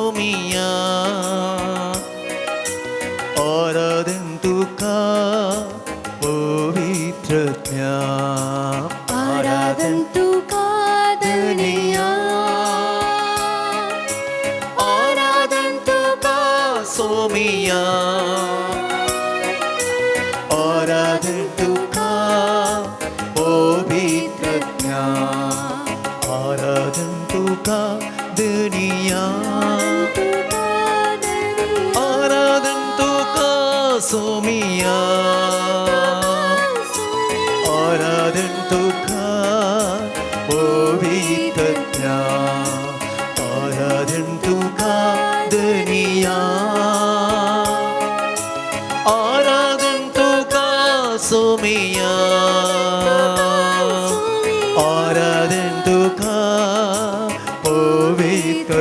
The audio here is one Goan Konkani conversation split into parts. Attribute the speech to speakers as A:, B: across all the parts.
A: सोमिया आराधन तुका पवित्र
B: आराधन तुका धनिया
A: आराधन तुका सोमिया आराधन तुका पवित्र आराधन तुका दुनिया आराधन तुका सोमिया आराधन तुका पवित्र आराधन तुका दुनिया आराधन तुका सोमिया आराधन तुका पवित्र.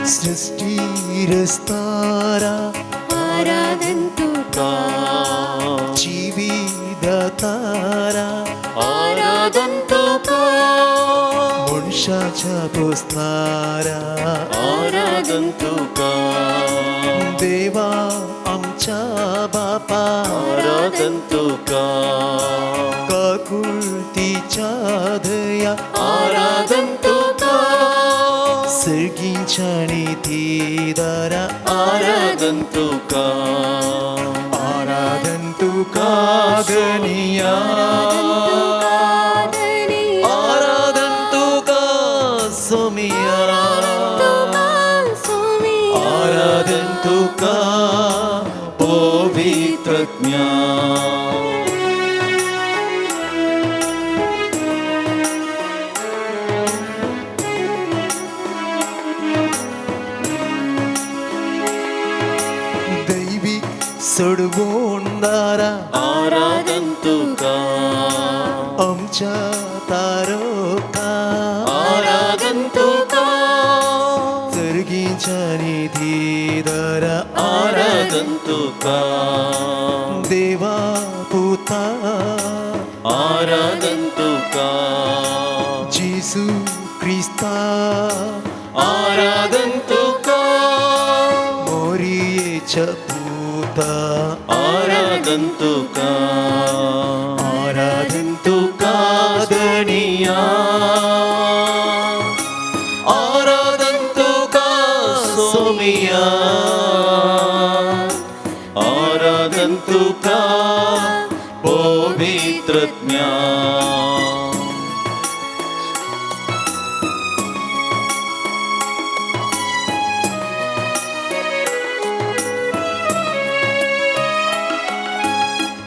A: सृष्टी रस्तारा
B: आराधन तुका
A: जीविततारा
B: आराधन तुका
A: मनशाच्या पोसणारा
C: आराधन तुका
A: देवा आमच्या बापा
C: आराधन तुका
A: काकुळतीच्या दया
C: आराधन तुका
A: सर्गीच्या नितीदारा
C: आराधन तुका
A: आराधन तुका गनिया आराधन तुका सोमिया आराधन तुका
C: पवित्र ज्ञान.
A: दैवी सोडवणदारा
C: आराधन तुका
A: आमच्या तारका
C: आराधन तुका
A: सर्गीच्या निधीदारा
C: आराधन तुका
A: देवा पुता
C: आराधन तुका
A: जेसू क्रिस्ता
C: आराधन तुका
A: मोरियेच्या पुता
C: आराधन तुका
A: आराधन तुका
C: धनिया आराधन तुका सोमिया आराधन तुका पवित्र ज्ञान.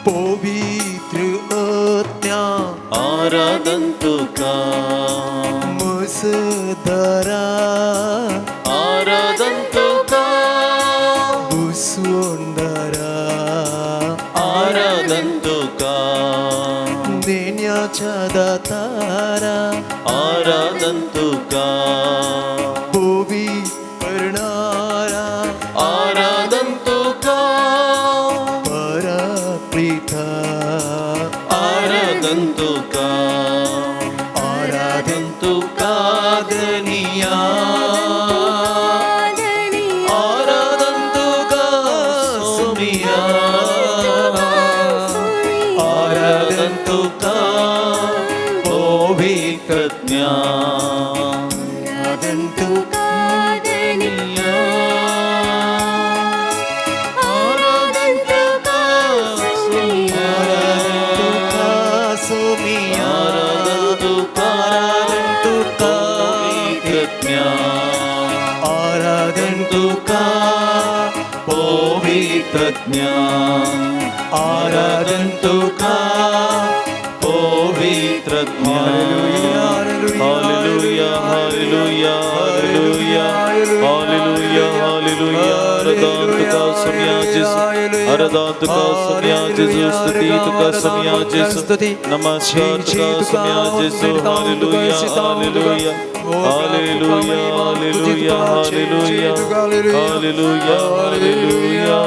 A: पवित्र आत्म्या
C: आराधन तुका
A: मसदारा
C: आराधन तुका
A: बुसवणदारा
C: आराधन तुका
A: देण्याच्या दातारा
C: आराधन तुका
A: बोबी करणारा
C: आराधन तुका
A: पराप्रिता
C: आराधन तुका
A: आराधन
C: तुका धनिया आराधन तुका सोमिया आराधन तुका पवित्र ज्ञान.
A: आराधन तुका
C: आराधन तुका सोमिया
A: तुका सोमिया
C: आराधन तुका
A: आराधन तुका
C: पवित्र ज्ञान.
A: आराधन
C: तुका पवित्र ज्ञान.
A: आराधन तुका
C: पवित्र ज्ञान. Hallelujah, hallelujah, hallelujah, hallelujah, hallelujah. आराधन तुका सोमिया जेसू, आराधन तुका सोमिया जेसू, स्तुति तुका सोमिया जेसू, नमस्कार तुका सोमिया जेसू. Hallelujah, hallelujah, hallelujah, hallelujah, hallelujah, hallelujah, hallelujah,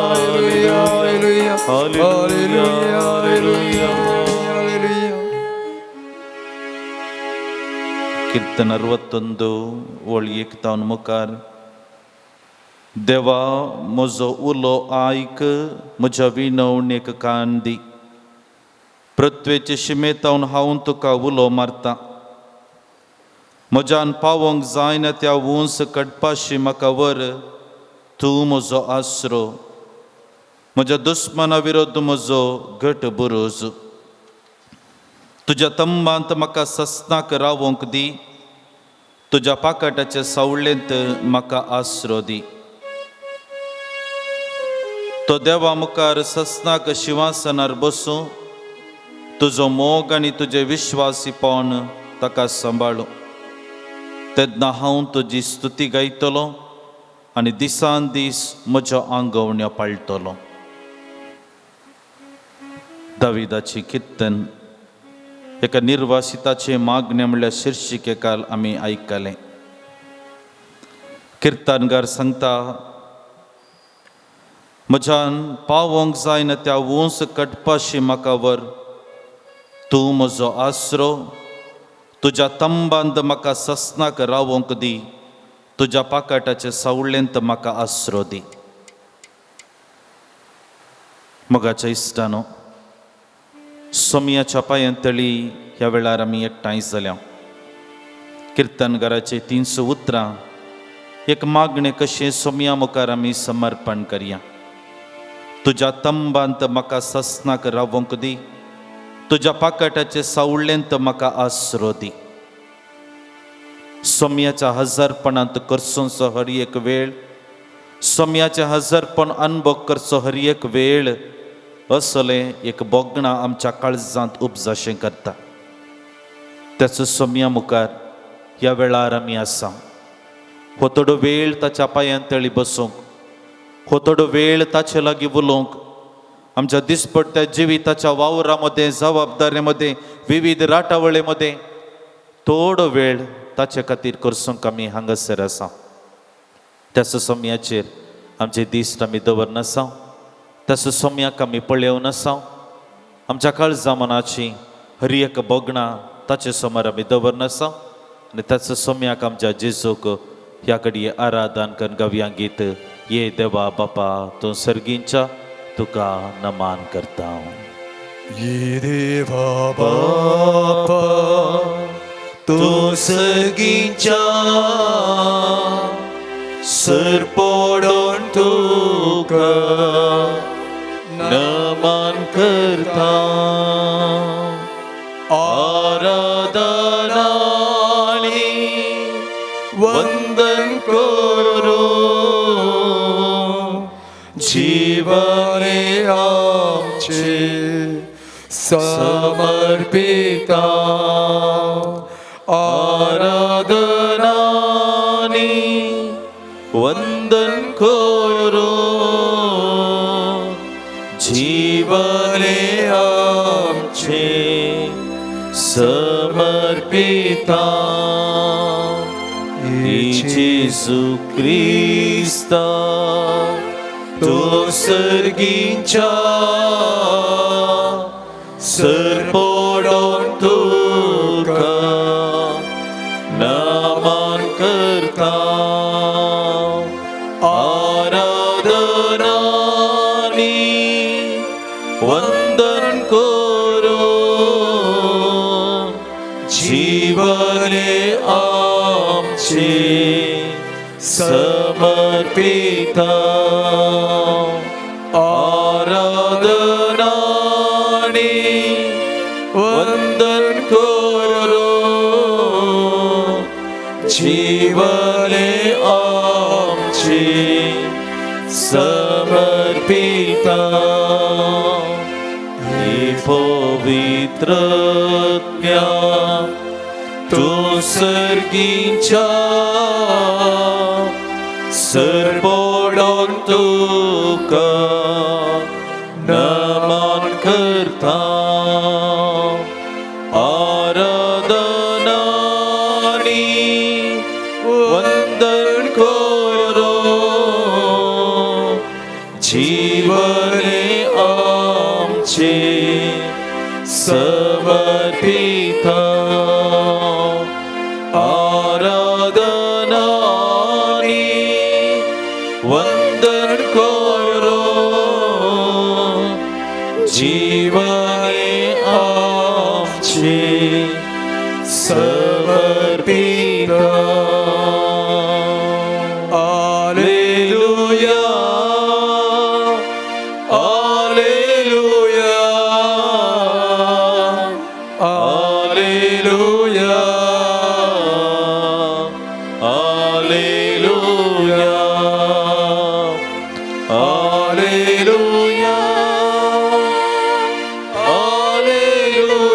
C: Hallelujah, hallelujah, hallelujah.
D: कीर्तन 61 वळ एक तावन मुखार देवा म्हजो उलो आयक, म्हज्या विनवणेक कान दी. पृथ्वेचे शिमेतावन हांव तुका उलो मारता. म्हज्यान पावोंक जायना त्या उंच कडपाशी म्हाका व्हर. तूं म्हजो आसरो, म्हज्या दुस्माना विरोध म्हजो घट बुरूज. तुज्या तंबांत म्हाका सस्नाक रावोंक दी, तुज्या पाकाटाचे सावळेंत म्हाका आसरो दी. तो देवा मुखार सस्नाक शिंवासनार बसूं, तुजो मोग आनी तुजें विश्वासीपण ताका सांबाळूं. तेन्ना हांव तुजी स्तुती गायतलो आनी दिसान दीस म्हज्यो आंगवण्यो पाळटलो. दाविदाची किर्तन एका निर्वासिताचे मागणें म्हणल्यार शिर्शिके काल आमी आयकलें. किर्तनगार सांगता, म्हज्यान पावोंक जायना त्या उंच कटपाशी म्हाका व्हर. तूं म्हजो आसरो, तुज्या तंबांत म्हाका सस्नाक रावोंक दी, तुज्या पाकाटाचे सावळेंत म्हाका आसरो दी. मोगाच्या इश्टानो, सोमयाच्या पांयां तळी ह्या वेळार आमी एकठांय जाल्या. किर्तनगाराचे 300 उतरां एक मागणें कशें सोमया मुखार आमी समर्पण करया. तुज्या तंबांत म्हाका सस्नाक रावोंक दी, तुज्या पाकाटाचे सावळेंत म्हाका आसरो दी. सोमयाच्या हजारपणांत करसोचो हर एक वेळ, सोमयाचें हजारपण अनुभव करचो हर एक वेळ, असलें एक बोगणां आमच्या काळजांत उपजाशें करता. त्याचो सोमया मुखार ह्या वेळार आमी आसा. हो थोडो वेळ ताच्या पांयां तळी बसूंक, हो थोडो वेळ ताचे लागीं उलोवंक, आमच्या दिसपट्ट्या जिविताच्या वावरा मदें, जबाबदारे मदें, विविध राटावळे मदें थोडो वेळ ताचे खातीर करसूंक आमी हांगासर आसा. त्याच सोमयाचेर आमचे दीस आमी दवरनासा, त्याच सोमयाक आमी पळोवन आसा. आमच्या काळजा मनाची हर एक बोगणां ताचे समोर आमी दवरनासा आनी त्याच सोमयाक आमच्या जेजूक ह्या कडये आराधन करून गावया गीत ये देवा बापा तूं सर्गींच्या तुका नमान करता.
A: ये देवा बापा तूं सर्गींच्या सरपोडोन तुका
C: नमन करता. आराधनानी वंदन करो, जीवने आमचे समर्पिता. आराधनानी वंदन करो, जीवने आमचे समर्पिता. जेजू क्रिस्ता तो सर्गींच्या सरपोडोन तुका नमन करता. आराधनानी वंदन करो, जीवने आमचे समर्पिता. आराधनानी वंदन करो, जीवने आमचे समर्पिता. हे पवित्र तूं सर्गींच्या सरपोडोन तुका नमन करता. आराधनानी वंदन करो, जीवने वंदन करो जीवने आमचे समर्पिता. Alleluia, alleluia, alleluia, alleluia, alleluia, alleluia, alleluia,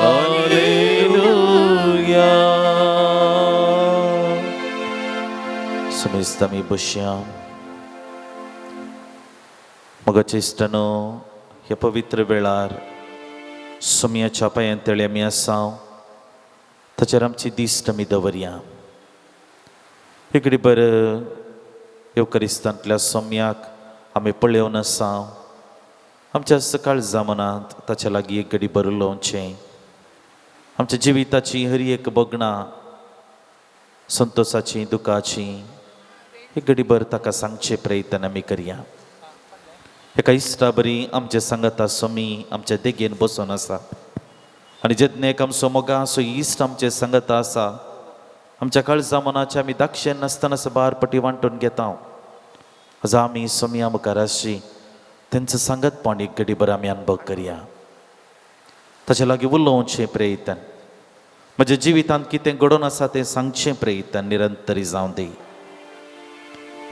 C: alleluia.
D: समेस्त आमी बसया. मोगाचे इश्टांनो, ह्या पवित्र वेळार सोमयाच्या पांयां तळी आमी आसा, ताचेर आमची दिश्ट आमी दवरया. इकडे बरं येवकरिस्तांतल्या सोमयाक आमी पळोवन आसा. आमच्या सकाळ जमानांत ताच्या लागीं एक घडी बरं उलोवचें. आमच्या जिविताची हर एक बगणां, संतोसाची, दुखाची, एक घडी भर ताका सांगचें प्रयत्न आमी करया. एका इश्टा बरी आमचे सांगाता सोमी आमच्या देगेन बसून आसा आनी जेन्ना एक आमचो मोगा असो इश्ट आमचे सांगाता आसा, आमच्या काळजा मनाचे आमी दाक्षेन नासतना सबार पटी वांटून घेता. आज आमी सोमया मुखार आसची तेंचो सांगतपण एक घडी भर आमी अनुभव करया. ताच्या लागीं उलोवचें प्रयत्न, म्हज्या जिवितांत कितें घडोवन आसा तें सांगचें प्रयत्न निरंतरी जावं दी.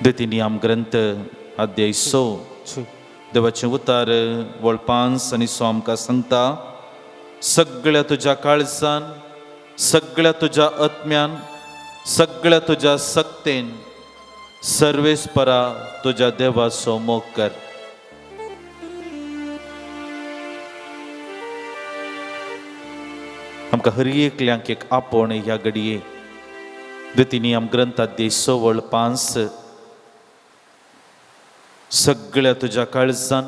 D: द्वितीय नियम ग्रंथ अध्याय 6 देवाचें उतार वळ 5 आनी 6 आमकां सांगता, सगळ्या तुज्या काळजान, सगळ्या तुज्या आत्म्यान, सगळ्या तुज्या सक्तेन सर्वेस्परा तुज्या देवाचो मोग कर. आमकां हर एकल्यांक एक आपोवणें ह्या घडये. द्वितीय नियम ग्रंथ अध्याय 6 वळ 5, सगळ्या तुज्या काळजान,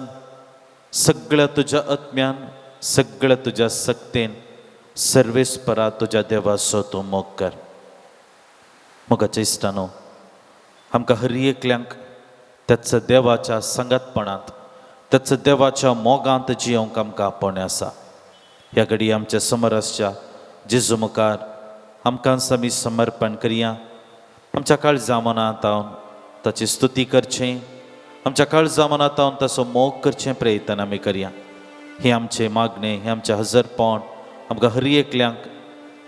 D: सगळ्या तुज्या आत्म्यान, सगळ्या तुज्या सक्तेन सर्वेस्परा तुज्या देवाचो तूं मोग कर. मोगाच्या इश्टांनो, आमकां हर एकल्यांक त्याच देवाच्या सांगातपणांत, त्याच देवाच्या मोगांत जियोंक आमकां आपोवणें आसा. ह्या घडी आमच्या समोर आसच्या जेजू मुखार आमकां आमी समर्पण करया. आमच्या काळजा मनांत हांव ताची स्तुती करचें, आमच्या काळजा मनांत हांव ताचो मोग करचें प्रयत्न आमी करया. हें आमचें मागणें, हें आमचें हजरपण आमकां हर एकल्यांक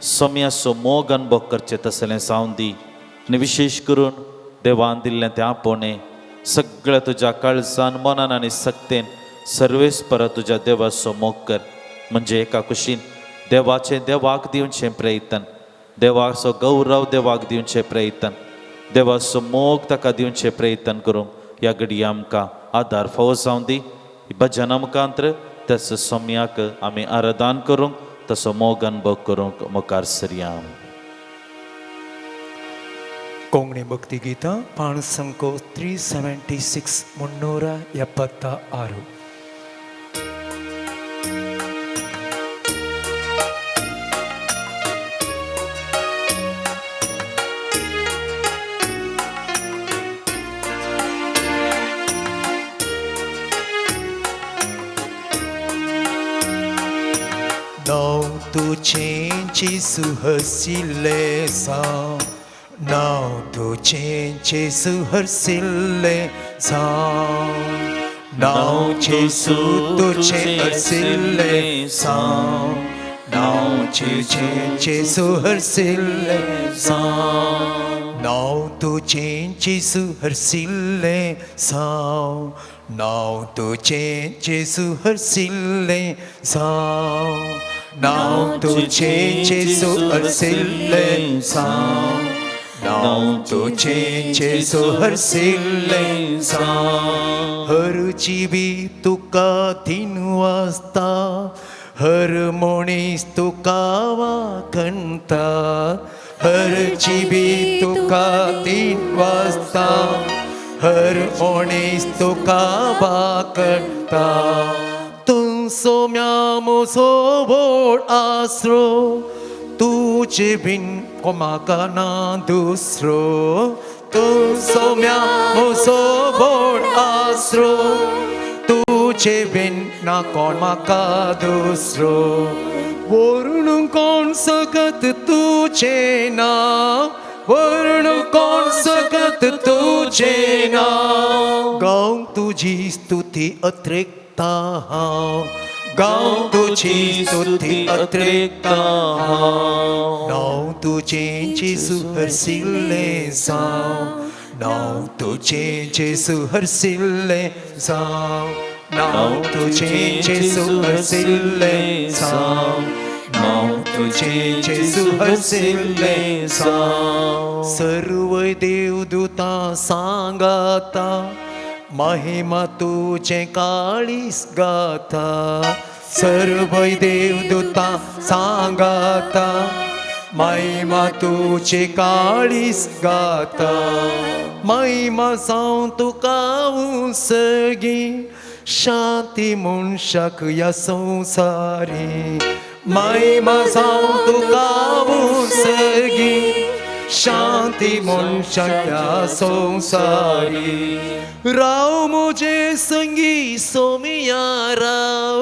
D: सोम्याचो मोग अनुभव करचें तसलें जावन दी. आनी विशेश करून देवान दिल्लें तें आपोवणें सगळ्या तुज्या काळजान, मनान आनी सक्तेन सर्वेस्परा तुज्या देवाचो मोग कर. म्हणजे एका कुशीन देवाचें देवाक दिवचें प्रयत्न, देवाचो गौरव देवाक दिवचें प्रयत्न, देवाचो मोग ताका दिवचें प्रयत्न करूंक ह्या घडये आमकां आदार फावो जावं दी. भजना मुखांत्र त्याच सोम्याक आमी आराधन करूंक, तसो मोग अनुभव करूंक मुखार सरया.
A: कोंकणी भक्ती गीता पाणसंको 376 376. नांव तुजें जेजू हरशिल्लें साव, नांव तुजें जेजू हरशिल्लें साव, नांव जेजू तुजें हरशिल्लें साव, नांव तुजें जेजू हरशिल्लें साव, नांव तुजें जेजू हरशिल्लें साव, नांव तुजें जेजू हरशिल्लें साव, नांव तुजें जेजू हरशिल्लें साव, नांव तुजें जेजू हरशिल्लें साव. हर जिवी तुका दिन वाजता, हर मनीस तुका वाखणता, हर जिवी तुका दिन वाजता, हर मनीस तुका वाखणता. तूं तूं सोम्या म्हजो व्हड आसरो तुजे बीन कोमाका ना दुसरो तूं सोम्या म्हजो व्हड आसरो तुजे बीन ना कोण म्हाका दुसरो वर्ण कोण सकत तुजें नांव वर्ण कोण सकत तुजें नांव गावंक तुजी स्तुती अत्रेकता हांव गावंक तुजी स्तुती अत्रेकता हांव नांव तुजें जेजू हरसिल्लें जावं नांव तुजें जेजू हरसिल्लें जावं नांव तुजें जेजू हरसिल्लें जावं नांव तुजें जेजू हरसिल्लें जावं सर्व देवदूतां सांगाता महिमा तुजें काळीस गाता सर्व देवदूतां सांगाता महिमा तुजे काळीस गाता महिमा जावं तुका उसगी शांती मनशाक ह्या संवसारी महिमा जावं तुका उसगी शांती मनशाक ह्या संवसारी राव म्हजे संगी सोमिया राव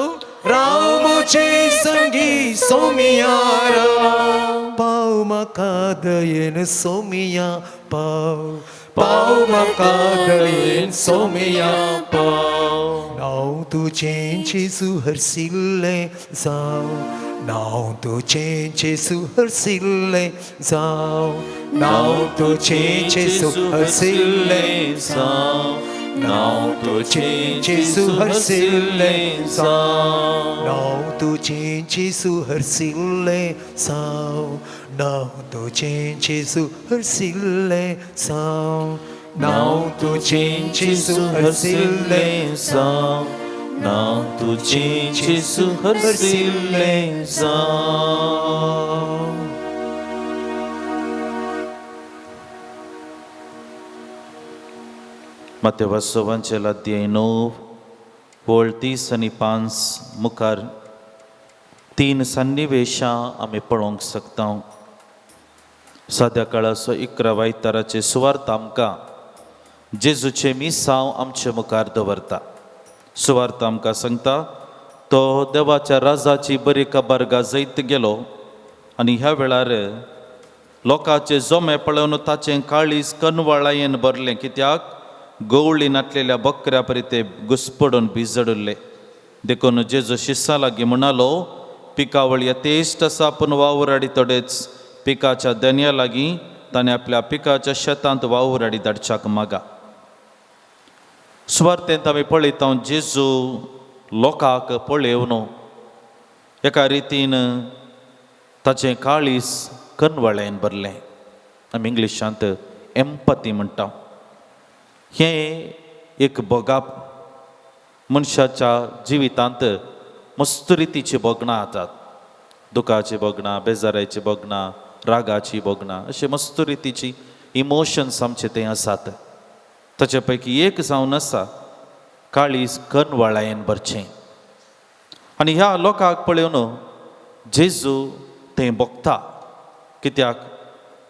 A: राव म्हजे संगी सोमिया राव पाव म्हाका दयेन सोमिया पाव पाव म्हाका दयेन सोमिया पाव नांव तुजें जेजू हरसिल्लें जावं नांव तुजें जेजू हरसिल्लें जावं नांव तुजें जेजू हरसिल्लें जावं नांव तुजें जेजू हरसिल्लें जावं नांव तुजें जेजू हरसिल्लें जावं नांव तुजें जेजू हरसिल्लें जावं नांव तुजें जेजू हरसिल्लें
D: जावं नांव तुजें जेजू हरसिल्लें जावं. मातेव अध्याय 9 वळ 30 आनी 5 मुखार तीन सन्निवेशां आमी पळोवंक शकता. साद्या काळाचो 11 आयताराचे सुवार्थ आमकां जेजूचें मिसांव आमचे मुखार दवरता. सुवार्थ आमकां सांगता तो देवाच्या राजाची बरी खबर गाजयत गेलो आनी ह्या वेळार लोकांचे जोमे पळोवन ताचें काळीज कनवाळायेन भरलें, कित्याक गवळी नाटलेल्या बकऱ्या परी ते घुसपडून भिजडुल्ले. देखून जेजू शिसां लागीं म्हणालो, पिकावळ यथेश्ट आसा पूण वावराडी थोडेच. पिकाच्या दनया लागीं ताणें आपल्या पिकाच्या शेतांत वावराडी धाडच्याक मागा. सुवार्थेंत आमी पळयता जेजू लोकांक पळयोवन एका रितीन ताचें काळीज कनवळ्यान भरलें. आमी इंग्लिशांत एम्पती म्हणटा. हें एक भोगाप मनशाच्या जिवितांत मस्त रितीची भोगणां येतात. दुखाची भोगणां, बेजाराची भोगणां, रागाची भोगणां, अशे मस्त रितीची इमोशन्स आमचे ते आसात. ताचे पैकी एक जावन आसा काळीज कनवळायेन भरचें. आनी ह्या लोकांक पळोवन जेजू तें भोगता, कित्याक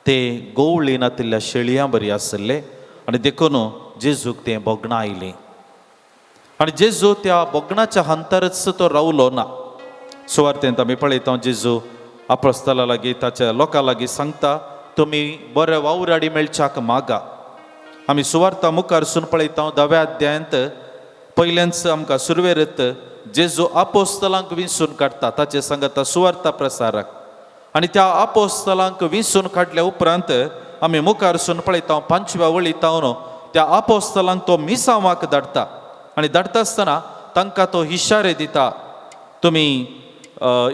D: ते गोवळी नातिल्ल्या शेळयां बरी आसले आनी देखून जेजूक तें भोगणां आयलीं. आनी जेजू त्या भोगणाच्या हंतरच तो रावलो ना. सुवार्थेंत आमी पळयता जेजू आपस्थला लागीं ताच्या लोकां लागीं सांगता, तुमी बरे वावराडी मेळच्याक मागा. आमी सुवार्ता मुखार सून पळयता 10व्या अध्यायांत पयल्याच आमकां सुरवेरत जेजू आपोस्तलांक विंचून काडटा. ताचे सांगता सुवार्ता प्रसारक. आनी त्या आपोस्तलांक विंचून काडल्या उपरांत आमी मुखार सून पळयता 5व्या वळीतावन त्या आपोस्तलांक तो मिसांवाक धाडटा. आनी धाडटा आसतना तांकां तो इशारे दिता, तुमी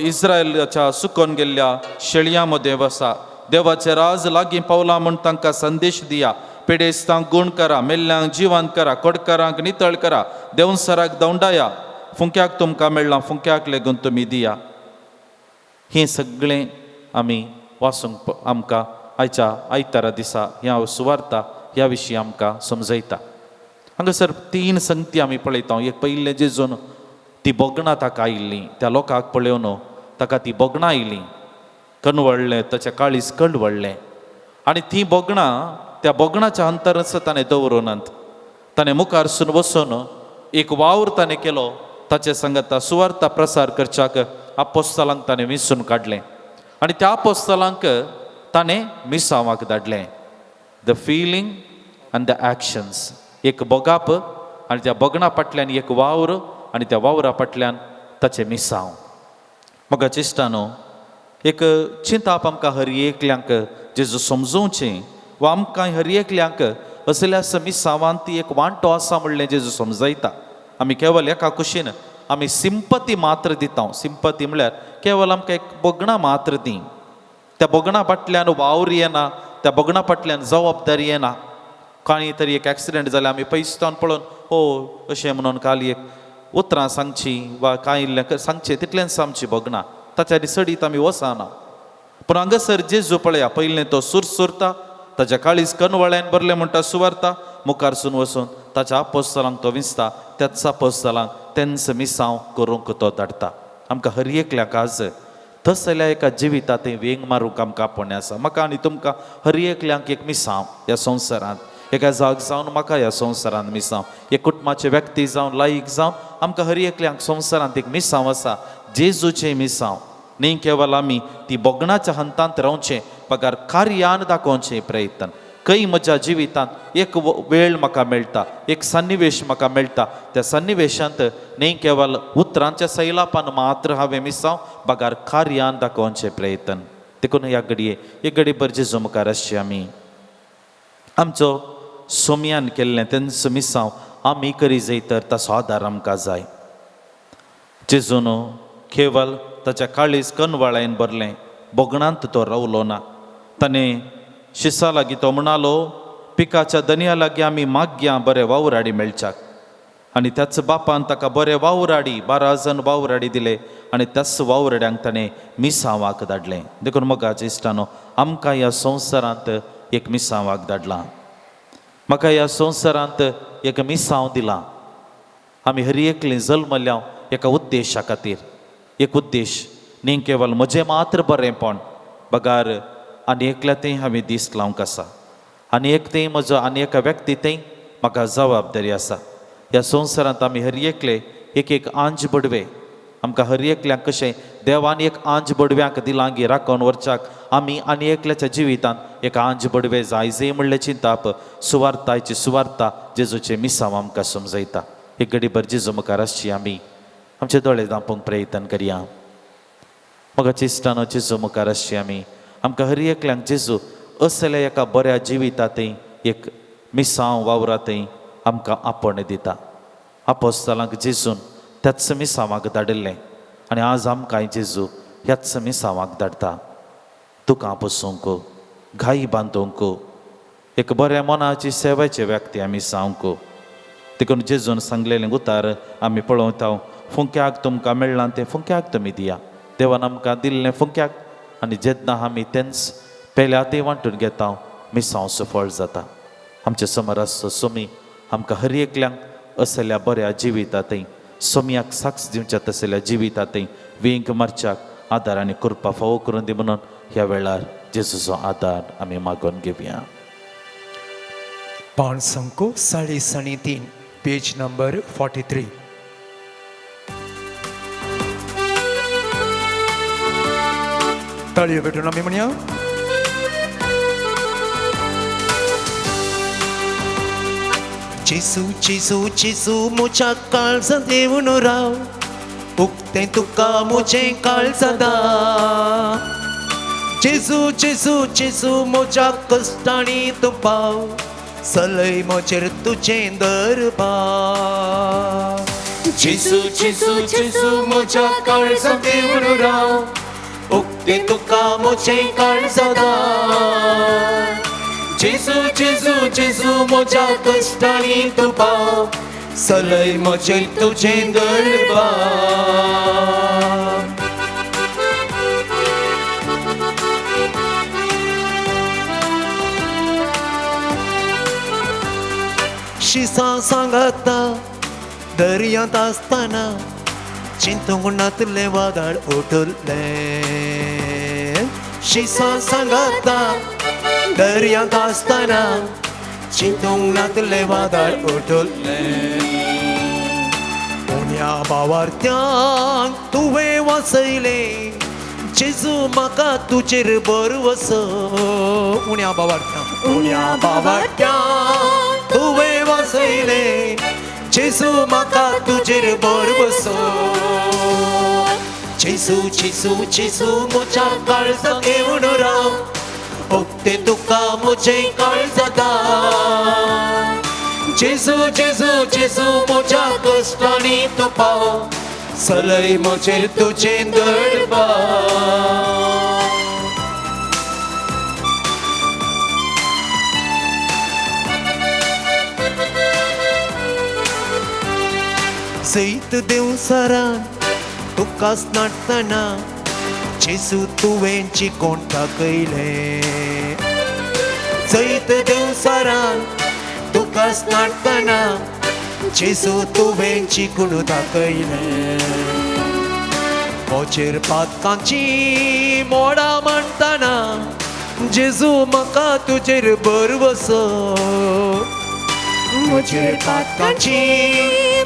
D: इस्रायलाच्या सुकोन गेल्ल्या शेळयां मदें वसा, देवाचें राज लागीं पावलां म्हूण तांकां संदेश दिया, पिडेस्तांक गूण करा, मेल्ल्यांक जिवंत करा, कोडकारांक नितळ करा, देवसराक दवंडाया, फुंक्याक तुमकां मेळ्ळां फुंक्याक लेगून तुमी दिया. हें सगळें आमी वाचूंक आमकां आयच्या आयतारा दिसा ह्या सुवार्ता ह्या विशीं आमकां समजयता. हांगासर 3 संगती आमी पळयता. एक पयलें जेजून ती भोगणां ताका आयिल्लीं. त्या लोकांक पळोवन ताका ती भोगणां आयलीं, कणवळ्ळें, ताच्या काळीज कळवळ्ळें. आनी ती भोगणां त्या भोगणाच्या अंतरच ताणें दवरुनात, ताणें मुखारसून वचून एक वावर ताणें केलो. ताचे सांगाता सुवार्ता प्रसार करच्याक आपोस्तलांक ताणें विंचून काडलें आनी त्या आपोस्तलांक ताणें मिसांवाक धाडलें. The feeling and the actions, एक भोगाप आनी त्या भोगणा फाटल्यान एक वावर आनी त्या वावरा फाटल्यान ताचें मिसांव. म्हाका इश्टानो, एक चिंताप आमकां हर एकल्यांक जेजू समजोवचें वा आमकां हर एकल्यांक असल्या मिसांवांत ती एक वांटो आसा म्हणलें जेजू समजयता. आमी केवल एका कुशीन आमी सिंपती मात्र दिता. सिंपती म्हणल्यार केवल आमकां एक भोगणां मात्र दी, त्या भोगणा फाटल्यान वावर येना, त्या भोगणा फाटल्यान जबाबदारी येना. कांय तरी एक एक्सिडंट जाल्यार आमी पयसतान पळोवन हो अशें म्हणून काल एक उतरां सांगची वा कांय इल्लें सांगचें, तितलेंच आमची भोगणां, ताच्या चडीत आमी वचना. पूण हांगासर जेजू पळया, पयलें तो सुरसुरता, ताच्या काळीज कनवळ्यान भरलें म्हणटा सुवार्ता, मुखारसून वचून ताच्या आपोस्तलांक तो विंचता, त्याच आपोस्तलांक तेंच मिसांव करूंक तो धाडटा. आमकां हर एकल्याक आज तसल्या एका जिविता तें वेंग मारूंक आमकां आपोवणें आसा. म्हाका आनी तुमकां हर एकल्यांक एक मिसांव ह्या संवसारांत, एका जाग जावन म्हाका ह्या संवसारांत मिसांव, एक कुटुंबाचे व्यक्ती जावन लायक जावन आमकां हर एकल्यांक संवसारांत एक मिसांव आसा, जेजूचें मिसांव. न्ही केवल आमी ती भोगणाच्या हंतांत रावचें बगर कार्यान दाखोवचें प्रयत्न. खंय म्हज्या जिवितांत एक वेळ म्हाका मेळटा, एक सन्निवेश म्हाका मेळटा, त्या सन्निवेशांत न्ही केवल उतरांच्या सैलापान मात्र हांवें मिसांव बगर कार्यान दाखोवचें प्रयत्न. देखून ह्या घडये एक घडी भर जेजू मुखार आसची आमी आमचो सोमयान केल्लें तेंच मिसांव आमी करी जाय तर ताचो आदार आमकां जाय. जेजून केवल ताच्या काळीज कनवाळायन भरलें, भोगणांत तो रावलो ना. ताणें शिसा लागीं तो म्हणालो, पिकाच्या दनया लागीं आमी मागया बरे वावराडी मेळच्याक. आनी त्याच बापान ताका बरे वावराडी 12 जण वावराडी दिले आनी त्याच वावराड्यांक ताणें मिसांवाक धाडलें. देखून मोगाच्या इश्टानो, आमकां ह्या संवसारांत एक मिसांवाक धाडलां, म्हाका ह्या संवसारांत एक मिसांव दिलां. आमी हर एकलीं जल्मल्या एका उद्देशा खातीर, एक उद्देश न्ही केवल म्हजें मात्र बरेंपण बगार आनी एकल्या थंय हांवें दीस लावंक आसा, आनी एक थंय म्हजो आनी एका व्यक्ती थंय म्हाका जबाबदारी आसा. ह्या संवसारांत आमी हर एकले एक एक आंज बडवे, आमकां हर एकल्यांक कशें देवान एक आंज बडव्यांक दिलां गी राखोवन व्हरच्याक, आमी आनी एकल्याच्या जिवितांत एक आंज बडवे जाय जे म्हणलें चिंताप सुवार्थायची सुवार्ता जेजूचें मिसांव आमकां समजयता. एक घडीभर जेजू मुखार आसची आमी आमचे दोळे धांपूंक प्रयत्न करया. मोगाच्या इश्टानो, जेजू मुखार आसची आमी आमकां हर एकल्यांक जेजू असल्या एका बऱ्या जिवितांत एक मिसांव वावरांत आमकां आपोवणें दिता. आपोस्तलांक जेजून त्याच मिसांवाक धाडिल्लें आनी आज आमकांय जेजू ह्याच मिसांवाक धाडटा. तुका पोसूंक, घाई बांदूंक, एक बऱ्या मनाची सेवेचे व्यक्ती आमी जावंक. देखून जेजून सांगलेलें उतार आमी पळोवता, फुंक्याक तुमकां मेळ्ळां तें फुंक्याक तुमी दिया. देवान आमकां दिल्लें फुंक्याक आनी जेन्ना आमी तेंच पेल्या तें वांटून घेता, मिसांव सफळ जाता. आमचे समोर आसचो सोमी आमकां हर एकल्यांक असल्या बऱ्या जिवितांत सोमयाक साक्ष दिवच्या तसल्या जिवितांत वेंग मारच्याक आदार आनी कृपा फावो करून दी म्हणून ह्या वेळार जेजूचो आदार आमी मागून घेवया.
A: पांच 3.5, पेज नंबर 43. ताळयो भेटून आमी म्हणया. जेजू जेजू जेजू म्हज्या काळजांत येवन राव, उक्तें तुका म्हजें काळजां. जेजू जेजू जेजू म्हज्या कश्टांनी तूं पाव, सलय म्हजेर तुजें दरबार. जेजू जेजू जेजू म्हज्या काळजांत येवन राव, उक्तें तुका म्हजें काळजां. जेजू जेजू जेजू म्हज्या कश्टांनी तूं पाव, सलय म्हजेर तुजें दरबार. शिसां सांगाता दर्यांत आसतना चिंतूंक नातलें वादळ उठुल्लें शिसा सांगाता दर्यांत आसतना चिंतूंक नातलें वादळ उठुल्लें उण्या भावार्थ्यांक तुवें वाचयलें जेजू म्हाका तुजेर भरवसो उण्या भावार्थ्यांक उण्या भावार्थ्यांक तुवें वाचयलें जेजू म्हाका तुजेर भरवसो जेजू जेजू जेजू म्हज्या काळजाक येवन राव उक्तें तुका म्हजें काळजांत जेजू जेजू जेजू म्हज्या कश्टांनी तूं पाव सलय म्हजेर तुजें दरबार. जैत देवसरान तुकाच नाडटना जेजू तुवें चिकोण दाखयलें जैत देवसरान तुकाच नाडटना जेजू तुवें चिकूण दाखयलें म्हजेर पातकांची मोडां मांडटना जेजू म्हाका तुजेर भरवसो म्हजेर पातकांची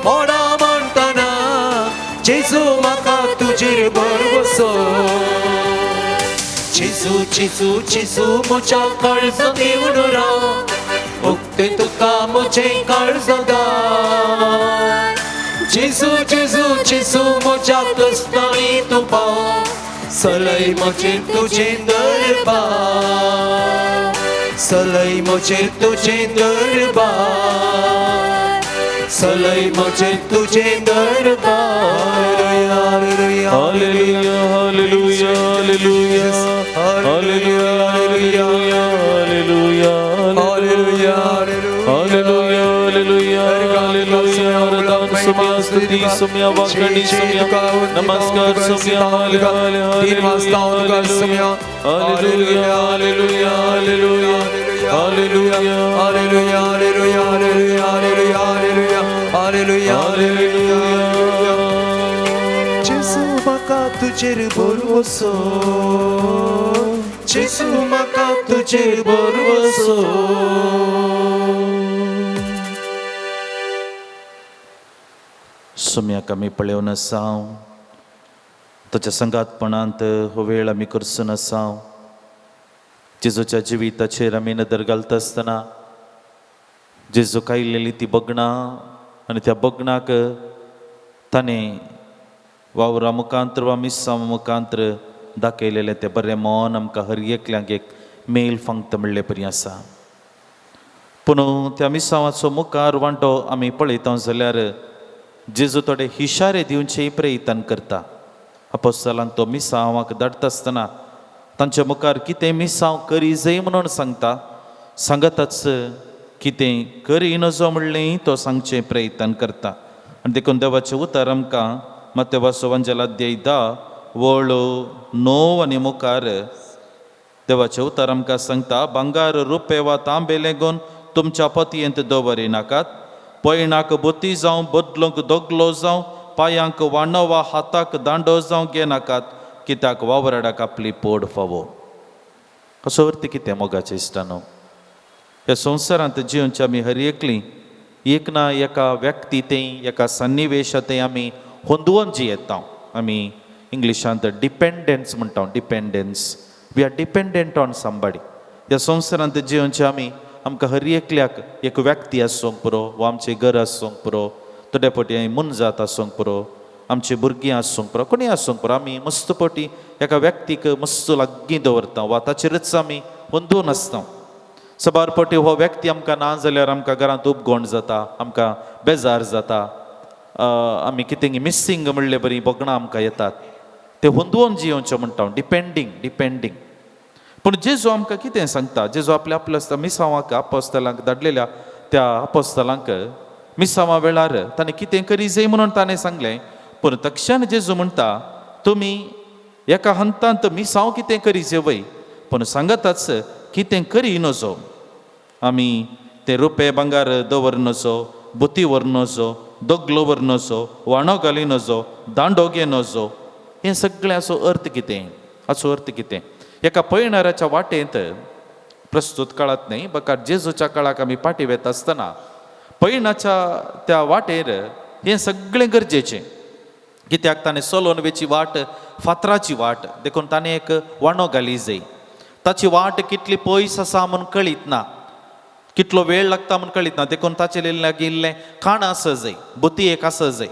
A: मोडां मांडटना जेजू म्हाका तुजेर भरवसो जेजू जेजू जेजू म्हज्या काळजांत येवन राव उक्तें तुका म्हजें काळजांत जेजू जेजू जेजू म्हज्या कश्टांनी तूं पाव सलय म्हजेर तुजें दरबार सलय म्हजेर तुजें दरबार सलय म्हजेर तुजें दरबार.
C: Hallelujah, hallelujah, hallelujah, hallelujah, hallelujah, hallelujah, hallelujah, hallelujah, hallelujah, hallelujah. आराधन सुम्या, स्तुति सुम्या, वाकणी सुम्या, नमस्कार सुम्या, hallelujah, hallelujah, hallelujah, hallelujah, hallelujah, hallelujah,
A: hallelujah, hallelujah, hallelujah, hallelujah, hallelujah,
C: hallelujah.
A: जेजू म्हाका तुजेर भरवसो जेजू म्हाका तुजेर भरवसो.
D: सोम्याक आमी पळोवन आसाव ताच्या संगातपणांत हो वेळ आमी करसून आसाव. जेजूच्या जिविताचेर आमी नदर घालता आसतना जेजू कायलेली ती बगणां आनी त्या बगणाक ताणें वावरा मुखांत्र वा मिसांव मुखांत्र दाखयलेलें तें बरें मन आमकां हर एकल्यांक एक मेल फांगता म्हणले परी आसा. पूण त्या मिसांवाचो मुखार वांटो आमी पळयता जाल्यार जेजू थोडे हिशारे दिवचे प्रयत्न करता. अपोस्तलांक तो मिसांवाक धाडटा आसतना तांच्या मुखार कितें मिसांव करी जाय म्हणून सांगता, सांगताच कितें करी नजो म्हणलें तो सांगचें प्रयत्न करता. आनी देखून देवाचें उतर आमकां मातेवाचो वंजेल अध्याय 10 वळ 9 आनी मुखार देवाचें उतर आमकां सांगता, भांगार रुपें वा तांबे लेगून तुमच्या पतयेंत दवरी नाकात, पयणाक बोती जावं बदलूंक दोगलो जावं पांयांक वाणो वा हाताक दांडो जावं घेनाकात, कित्याक वावराडाक आपली पोड फावो. असो अर्थ कितें मोगाचें इश्टानो, ह्या संवसारांत जिवनचे आमी हर एकली एक ना एका व्यक्ती तें एका सन्निवेशा तें आमी होंदवोन जियेता. आमी इंग्लिशांत डिपेंडन्स म्हणटा, dependence, we are dependent on somebody. ह्या संवसारांत जिवनचे आमी आमकां हर एकल्याक एक व्यक्ती आसूंक पुरो वा आमचें घर आसूंक पुरो, थोडे फावटी मनजात आसूंक पुरो, आमची भुरगीं आसूंक पुरो, कोणीय आसूंक पुरो, आमी मस्त फावटी एका व्यक्तीक मस्त लागीं दवरता वा ताचेरच आमी होंदून आसता. सबार फावटी हो व्यक्ती आमकां ना जाल्यार आमकां घरांत उपगोण जाता, आमकां बेजार जाता, आमी कितें मिसींग म्हणले बरी भोगणां आमकां येतात. ते होंदवोन जियोवचें म्हणटा, डिपेंडींग डिपेंडींग. पूण जेजू आमकां कितें सांगता, जेजू आपल्या आपल्या मिसांवाक अपोस्तलांक धाडलेल्या त्या अपोस्तलांक मिसांवा वेळार ताणें कितें करी जाय म्हणून ताणें सांगलें. पूण तक्षण जेजू म्हणटा तुमी एका हंतांत मिसांव कितें करी जाय वय, पूण सांगताच कितें करी नजो. आमी तें रुपें भांगार दवर नजो, बुती व्हर नजो, दगलो व्हर नजो, वाणो घाली नजो, दांडो घे नजो. हें सगळें हाचो अर्थ कितें? हाचो अर्थ कितें? एका पयणाऱ्याच्या वाटेंत, प्रस्तूत काळांत न्हय बकार जेजूच्या काळाक आमी फाटीं वेता आसतना, पयणाच्या त्या वाटेर हें सगळें गरजेचें. कित्याक ताणें चलोवन वेची वाट फातराची वाट, देखून ताणें एक वाणो घाली जाय. ताची वाट कितली पयस आसा म्हूण कळीत ना, कितलो वेळ लागता म्हूण कळीत ना, देखून ताचे लागीं इल्लें खाण आसा जाय, बुती एक आसा जाय.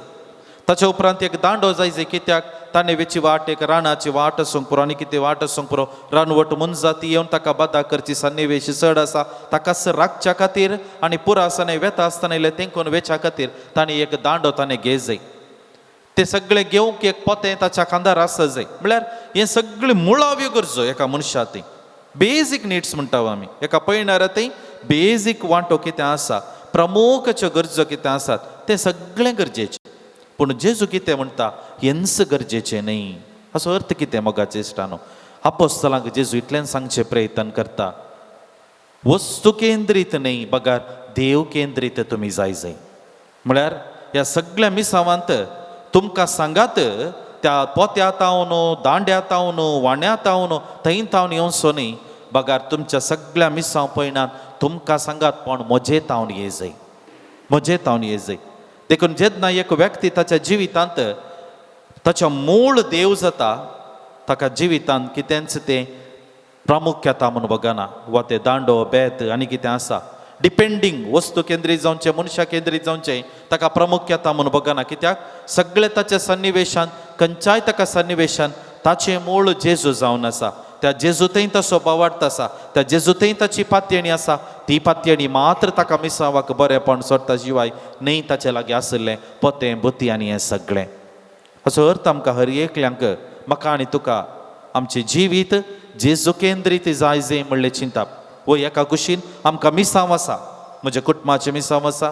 D: ताच्या उपरांत एक दांडो जाय जाय, कित्याक ताणें वेची वाट एक रानाची वाट आसूंक पुरो आनी कितें वाट आसूंक पुरो, रानवट मनजाती येवन ताका बादा करची सन्निवेश चड आसा. ताका राखच्या खातीर आनी पुरा आसतना वेता आसतना इल्लें तेंकून वेच्या खातीर ताणें एक दांडो ताणें घे जाय. ते सगळें घेवंक एक पोतें ताच्या खांदार आसा जाय. म्हळ्यार हें सगळें मुळाव्यो गरजो एका मनशा ती बेजीक निड्स म्हणटा आमी. एका पयणारा थंय बेजीक वांटो कितें आसा, प्रमुखाच्यो गरजो कितें आसात, तें सगळें गरजेचें. पूण जेजू कितें म्हणटा? हेंच गरजेचें न्हय. हाचो अर्थ कितें मोगाचे इश्टानो? आपोस्तलांक जेजू इतल्यान सांगचें प्रयत्न करता, वस्तू केंद्रीत न्हय बगार देव केंद्रीत तुमी जाय जाय. म्हळ्यार ह्या सगळ्या मिसावांत तुमकां सांगात त्या पोत्या तावन, दांड्या तावन, वाण्या तावन, थंय तावन येवचो न्हय, बगार तुमच्या सगळ्या मिसांव पयणात तुमकां सांगात पण म्हजे तावन ये जाय, म्हजे तावन ये जाय. देखून जेन्ना एक व्यक्ती ताच्या जिवितांत ताच्या मूळ देव जाता, ताका जिवितांत कितेंच तें प्रामुख्यता म्हूण बगना, वा ते दांडो बेत आनी कितें आसा डिपेंडींग वस्तू केंद्रीत जावचें, मनशां केंद्रीत जावचें, ताका प्रामुख्यता म्हूण बगना. कित्याक सगळे ताच्या सन्निवेशान, खंयच्याय ताका सन्निवेशान ताचें मूळ जेजू जावन आसा. त्या जेजूतय तसो भावार्थ आसा, त्या जेजूतय ताची पातयणी आसा. ती पातयणी मात्र ताका मिसावाक बरेंपण सोडटा शिवाय न्हय ताचे लागीं आशिल्लें पोतें बुती आनी हें सगळें. असो अर्थ आमकां हर एकल्यांक, म्हाका आनी तुका, आमचें जिवीत जेजू केंद्रीत जाय जाय म्हणलें चिंताप. वो एका कुशीन आमकां मिसांव आसा, म्हज्या कुटुंबाचें मिसांव आसा,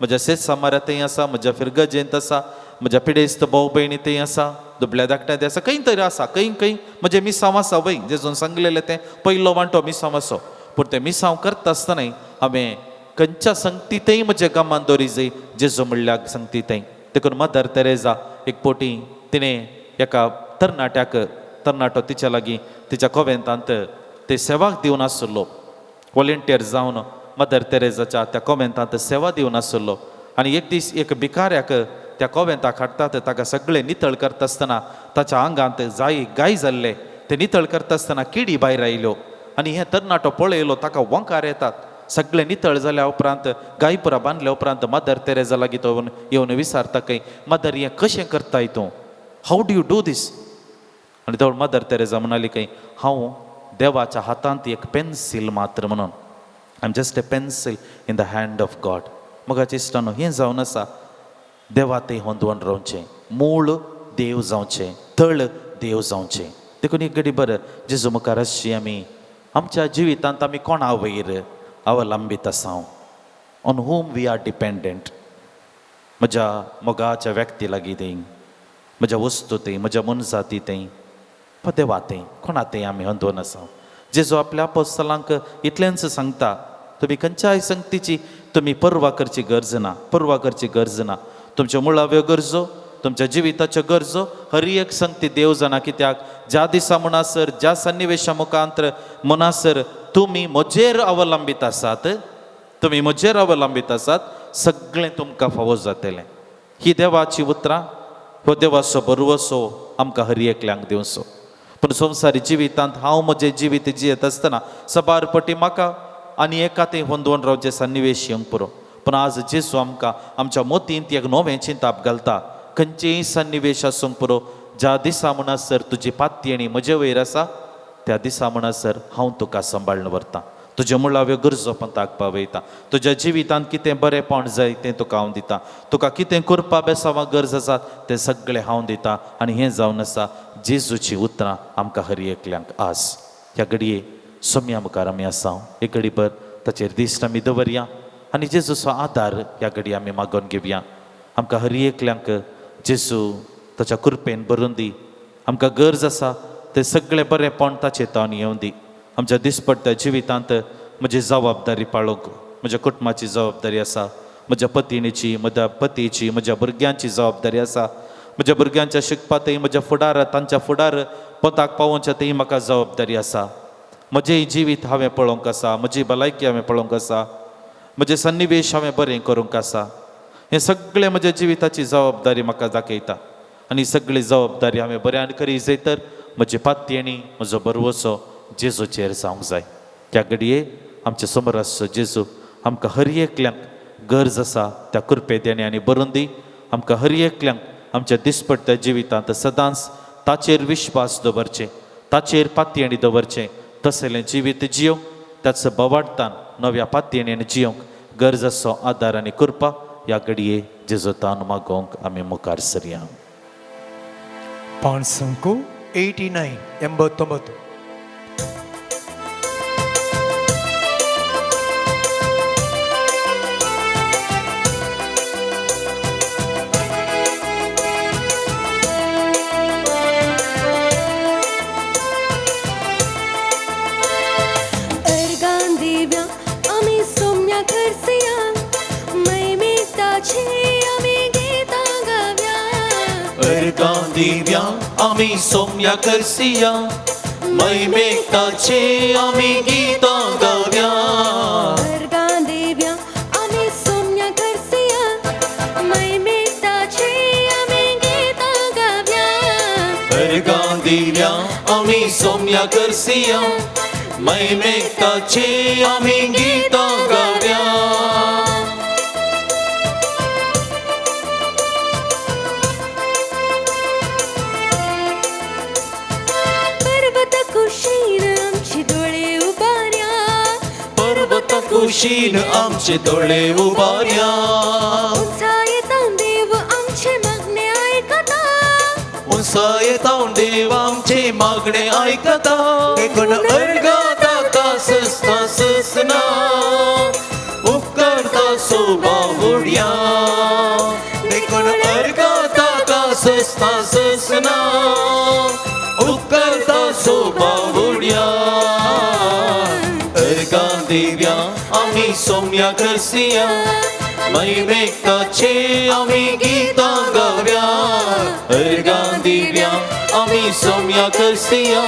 D: म्हज्या शेत समारांतय आसा, म्हज्या फिरगजेंत आसा, म्हज्या पिडेस्त भाव भयणी थंय आसा, दुबल्या धाकट्या आसा, खंय तरी आसा, खंय खंय म्हजें मिसांव आसा. वय जेजून सांगलेलें तें पयलो वांटो मिसांव आसो. पूण तें मिसांव करता आसतनाय हांवें खंयच्या संगतीतय म्हज्या गामान दवरी जाय, जेजू म्हणल्यार संगतीतय. देखून मदर तेरेजा एक पोटी तिणें एका तरणाट्याक, तरणाटो तिच्या लागीं तिच्या कोवेंतांत ते सेवाक दिवन आसलो, वॉलेंटियर जावन मदर तेरेजाच्या त्या कोवेंतांत सेवा दिवन आसलो. आनी एक दीस एक भिकाऱ्याक त्या कोवेंताक हाडटात. ताका सगळें नितळ करता आसतना ताच्या आंगांत जाय गाय जाल्ले, ते नितळ करता आसतना किडी भायर आयल्यो आनी हे तरणाटो पळयलो, ताका वंकार येतात. सगळें नितळ जाल्या उपरांत, गायपुरा बांदल्या उपरांत मदर तेरेजा लागीं तो येवन विचारता खंय, मदर हें कशें करताय तूं? How do you do this? आनी तो मदर तेरेजा म्हणाली खंय, हांव देवाच्या हातांत एक पेन्सील मात्र म्हणून. I am just a pencil in the hand of God. मोगाचे इश्टानो, हें जावन आसा देवा तें होंदवण रावचें, मूळ देव जावचें, तळ देव जावचें. देखून एक घडी बरें जेजू मुखार आसची आमी, आमच्या जिवितांत आमी कोणा वयर अवलंबीत आसा? On whom we are dependent? म्हज्या मोगाच्या व्यक्ती लागीं थंय, म्हज्या वस्तू थंय, म्हज्या मनजाती थंय, वा देवा थंय, कोणा थंय आमी अंदोन आसा? जेजू आपल्या आपोस्तलांक इतलेंच सांगता, तुमी खंयच्याय संगतीची तुमी पर्वा करची गरज ना, पर्वा करची गरज ना. तुमच्यो मुळाव्यो गरजो, तुमच्या जिविताच्यो गरजो हर एक संगती देव जाणा. कित्याक ज्या दिसा म्हणसर, ज्या सन्निवेशा मुखांतर म्हणसर तुमी म्हजेर अवलंबीत आसात, तुमी म्हजेर अवलंबीत आसात, सगळें तुमकां फावो जातलें. ही देवाची उतरां, हो देवाचो भरवसो आमकां हर एकल्यांक दिवचो. पूण संवसारी जिवितांत हांव म्हजें जिवीत जियेत आसतना सबार पटी म्हाका आनी एका तें होंदोवन रावचें सन्निवेश येवंक पुरो. पूण आज जेजू आमकां आमच्या मोतींत एक नवें चिंताप घालता, खंयचेय सन्निवेश आसूंक पुरो, ज्या दिसा म्हणसर तुजी पातयेणी म्हजे वयर आसा, त्या दिसा म्हणसर हांव तुका सांबाळून व्हरता. तुज्यो मुळाव्यो गरजो पंथाक पावयता. तुज्या जिवितांत कितें बरेंपण जाय तें तुका हांव दिता. तुका कितें करपा बेसांवा गरज आसा तें सगळें हांव दिता. आनी हें जावन आसा जेजूची उतरां आमकां हर एकल्यांक. आज ह्या घडये सोम्या मुखार आमी आसा, एक घडीभर ताचेर दिश्ट आमी दवरया आनी जेजूचो आदार ह्या घडये आमी मागोवन घेवया. आमकां हर एकल्यांक जेजू ताच्या कृपेन भरून दी. आमकां गरज आसा तें सगळें बरेंपण ताचे तावन येवं दी. आमच्या दिसपट्ट्या जिवितांत म्हजी जबाबदारी पाळोवंक, म्हज्या कुटुंबाची जबाबदारी आसा, म्हज्या पतिणीची, म्हज्या पतीची, म्हज्या भुरग्यांची जबाबदारी आसा. म्हज्या भुरग्यांच्या शिकपातय, म्हज्या फुडार, तांच्या फुडार पोताक पावोवच्या तेय म्हाका जबाबदारी आसा. म्हजें जिवीत हांवें पळोवंक आसा, म्हजी भलायकी हांवें पळोवंक आसा, म्हजें सन्निवेश हांवें बरें करूंक आसा. हें सगळें म्हज्या जिविताची जबाबदारी म्हाका दाखयता आनी सगळी जबाबदारी हांवें बऱ्यान करी जाय तर म्हजी पातयेणी, म्हजो भरवसो जेजूचेर जावंक जाय. त्या घडये आमचे समोर आसचो जेजू आमकां हर एकल्यांक गरज आसा त्या कृपे देणे आनी बरोवन दी. आमकां हर एकल्यांक आमच्या दिसपट्ट्या जिवितांत सदांच ताचेर विश्वास दवरचें, ताचेर पातयेणी दवरचें, तसलें जिवीत जियोवंक, त्याच बवाडतान नव्या पातयेणेन जियोवंक गरज आसचो आदार आनी कृपा ह्या घडये जेजू तान मागोवंक आमी मुखार सरया.
A: पांच 89 89.
B: अर्गां दिव्या आमी सोम्या करसिया, मैमेताची आमी गीतां गाव्या.
A: अर्गां दिव्या आमी सोम्या करसिया, मैमेताचे आमी गीतां गाव्या.
B: अर्गां दिव्या आमी सोम्या करसिया, मैमेताचे आमी गीतां गाव्या.
A: अर्गां दिव्या आमी सोम्या करसिया, मैमेताचे आमी गीतां गाव्या.
B: पर्वत कुशीन आमचे दोळे उबार्या,
A: पर्वत कुशीन आमचे दोळे उबार्या.
B: उंचायेतावन देव आमचे मागणे आयकता,
A: उंचायेतावन देव आमचे मागणे आयकता. देखून अर्गां ताका सस्ता ससना, उपकारता सोबा उडया. देखून अर्गां ताका सस्ता ससना, उपकारता सोबा उडया. अर्गां दिव्या आमी सोम्या करसिया, मैमेकाचे आमी गीतां गाव्या. अर्गां दिव्या आमी सोम्या करसिया,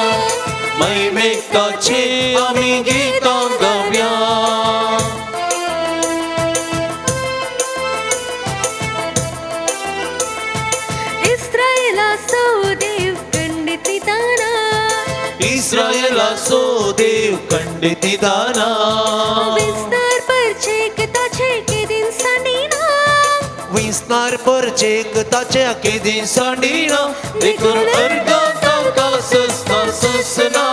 A: मैमेकाचे आमी गीतां गाव्या.
B: इस्रायलाचो देव खंडिताना,
A: इस्रायलाचो देव खंडिताना,
B: विस्तार परचेक ताचे केदीन सांडिना,
A: विस्तार परचेक ताचे केदीन सांडिना. देखून अर्गां ताका सस्ता ससना,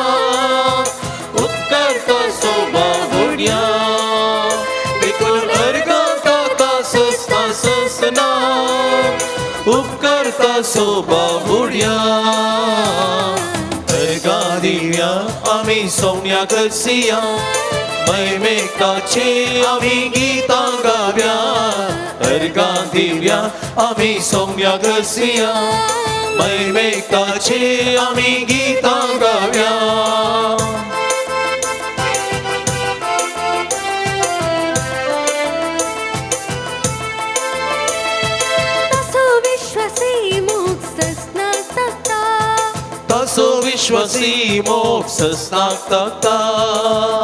A: उपकारता सोबा उडया. देखून अर्गां ताका सस्ता ससना, उपकारता सोबा उडया. अर्गां दिव्या आमी सोम्या करसिया, मैमेकाचे आमी गीतां गाव्या. अर्गां दिव्या आमी सोम्या करसिया, मैमेकाचे आमी गीतां गाव्या.
B: तसो विश्वासी मोग ससनाक ताकता,
A: तसो विश्वासी मोग ससनाक ताकता.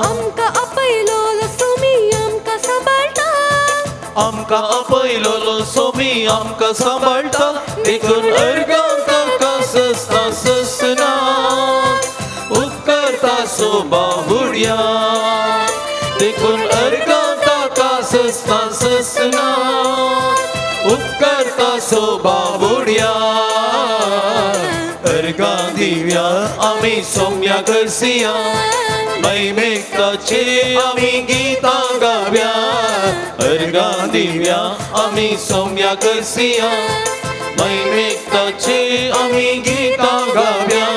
B: आमकां आपयलोलो सोमी आमकां सांबाळटा,
A: आमकां आपयलोलो सोमी आमकां सांबाळटा. देखून अर्गां ताका सस्ता ससना, उपकारता सोबा उडया. देखून अर्गां ताका सस्ता ससना, उपकारता सोबा उडया. अर्गां दिव्या आमी सोम्या करसिया, मैमेकाचे आमी गीतां गाव्या. अर्गां दिव्या आमी सोम्या करसिया, मैमेकाचे आमी गीतां गाव्या.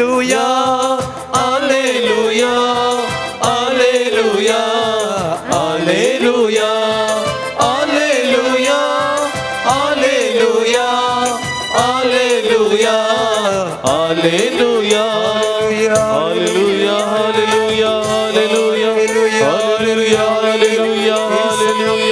A: Hallelujah, hallelujah, hallelujah, hallelujah, hallelujah, hallelujah, hallelujah, hallelujah,
C: hallelujah, hallelujah, hallelujah, hallelujah, hallelujah,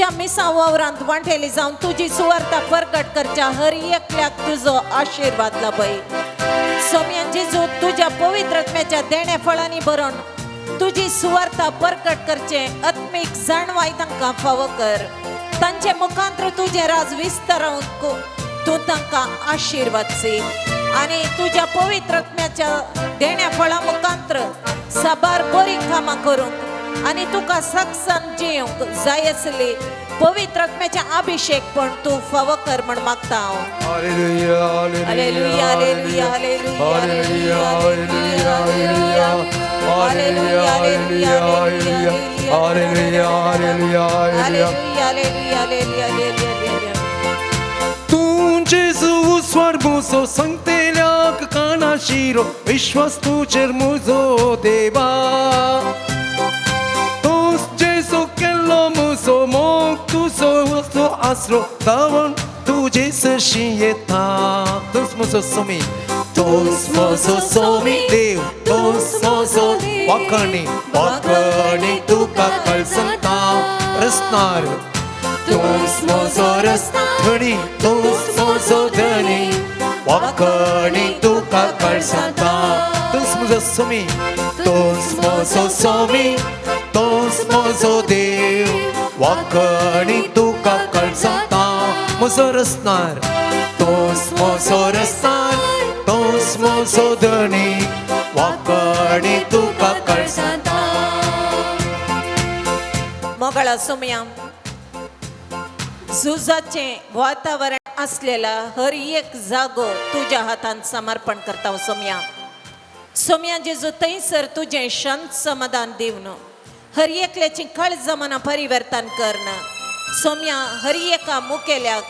E: तुज्या मिसां वावरांत वांटेली जावन तुजी सुवार्ता परगट करच्या हर एकल्याक तुजो आशिर्वाद लाभय. सोम्या जेजू तुज्या पवित्र आत्म्याच्या देण्या फळांनी भरून तुजी सुवार्ता परगट करचे आत्मीक जाणवाय तांकां फावो कर. तांचे मुखांत्र तुजें राज विस्तारावंक तूं तांकां आशिर्वाद सी आनी तुज्या पवित्र आत्म्याच्या देण्या फळां मुखांत्र साबार बरीं कामां करूंक आनी तुका सक्सान जिवंक जाय आसली पवित्र आत्म्याचे अभिषेक पण तूं फावो कर म्हण मागता हांव.
A: Hallelujah,
E: hallelujah, hallelujah,
A: hallelujah, hallelujah, hallelujah, hallelujah, hallelujah, hallelujah, hallelujah, hallelujah.
E: Hallelujah, hallelujah, hallelujah, hallelujah.
A: तूं जेजू उस्वाड मुजो सांगतेल्याक कानाशिरो विश्वास तुजेर मुजो देवा. तूंच जेजू केल्लो मुजो मोग तुजो वचो आसरो तावण तुजे सरशी येता. तूंच मुजो सोमी, तूंच म्हजो सोमी देव, तूंच म्हजो वाकणी वाकणी तुका कळसता रसनार. तूंच म्हजो रस्ता धणी, तूंच म्हजो धणी वाकणी तुका कळसता. तूंच म्हजो सोमी, तूंच म्हजो सोमी, तूंच म्हजो देव वाकणी तुका कळसता. म्हजो रसनार, तूंच म्हजो रसनार, तूंच म्हजो धणी वाकणी तुका कळसता.
E: मोगळा सोम्या, झुजाचें वातावरण आसलेला हर एक जागो तुज्या हातान समर्पण करता सोम्या. सोम्या जेजू, थंयसर तुजें शांत समाधान दिवन हर एकल्याची काळजां मनां परिवर्तन करन सोम्या. हर एका मुखेल्याक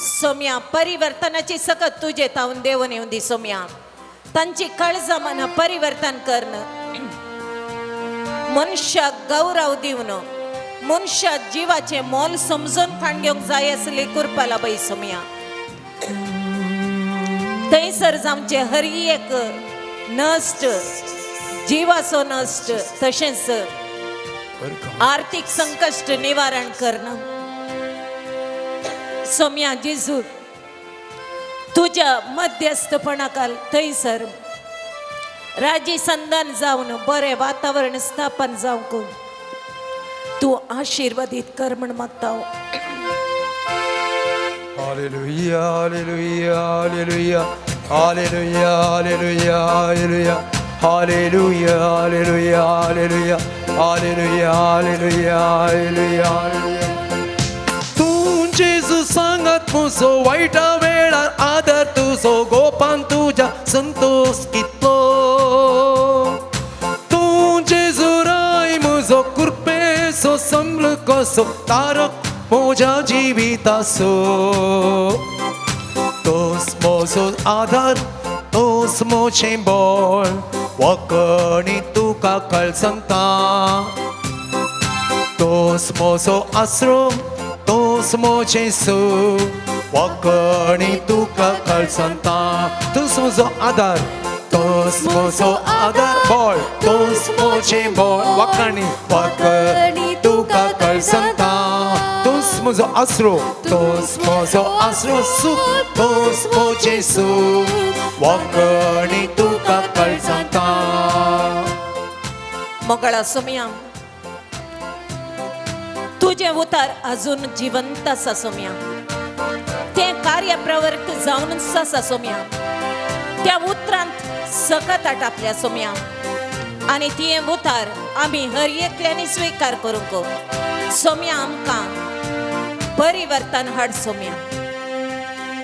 E: सोम्या परिवर्तनाची सकत तुजे तावन देवन येवन दी सोम्या. तांची काळजां मनां परिवर्तन करन मनशाक गौरव दिवन मनशा जिवाचें मोल समजून खाण घेवंक जाय आसली कृपा लाभय सोम्या. थंयसर जावचें हर एक नश्ट जिवाचो नश्ट तशेंच आर्थिक संकश्ट निवारण करणं सोम्या जेजू, तुज्या मध्यस्थपणाकाल थंयसर राजी संधान जावन बरें वातावरण स्थापन जावंक तूं आशिर्वादीत कर म्हण मागता हांव.
A: Hallelujah, hallelujah, hallelujah, hallelujah, hallelujah, hallelujah, hallelujah, hallelujah, hallelujah, hallelujah, hallelujah, hallelujah. तूं जेजू सांगात म्हजो वायटा वेळार आदार तुजो गोपान तुज्या संतोष कितलो. तूं जेजू राय म्हजो कृपेचो संबळ कसो तारक म्हज्या जिविताचो. तूंच म्हजो आदार, तूंच म्हजें बळ वखणी तुका कळसंता. तूंच म्हजो आसरो, तूंच म्हजें सूख वखणी तुका कळसंता. तूंच म्हजो आदार, तूंच म्हजो आदार बळ, तूंच म्हजें बळ वखणी वखणी तुका कळसंता. तूंच म्हजो आसरो, तूंच म्हजो आसरो सूख, तूंच म्हजें सूख वखणी तुका कळसंता.
E: मोगळा सोम्या, तुजें उतार अजून जिवंत आसा सोम्या. तें कार्य प्रवर्त जावनच आसा सोम्या. त्या उतरांत सकत आटापल्या सोम्या आनी तें उतार आमी हर एकल्यांनी स्विकार करूंक सोम्या. आमकां परिवर्तन हाड सोम्या.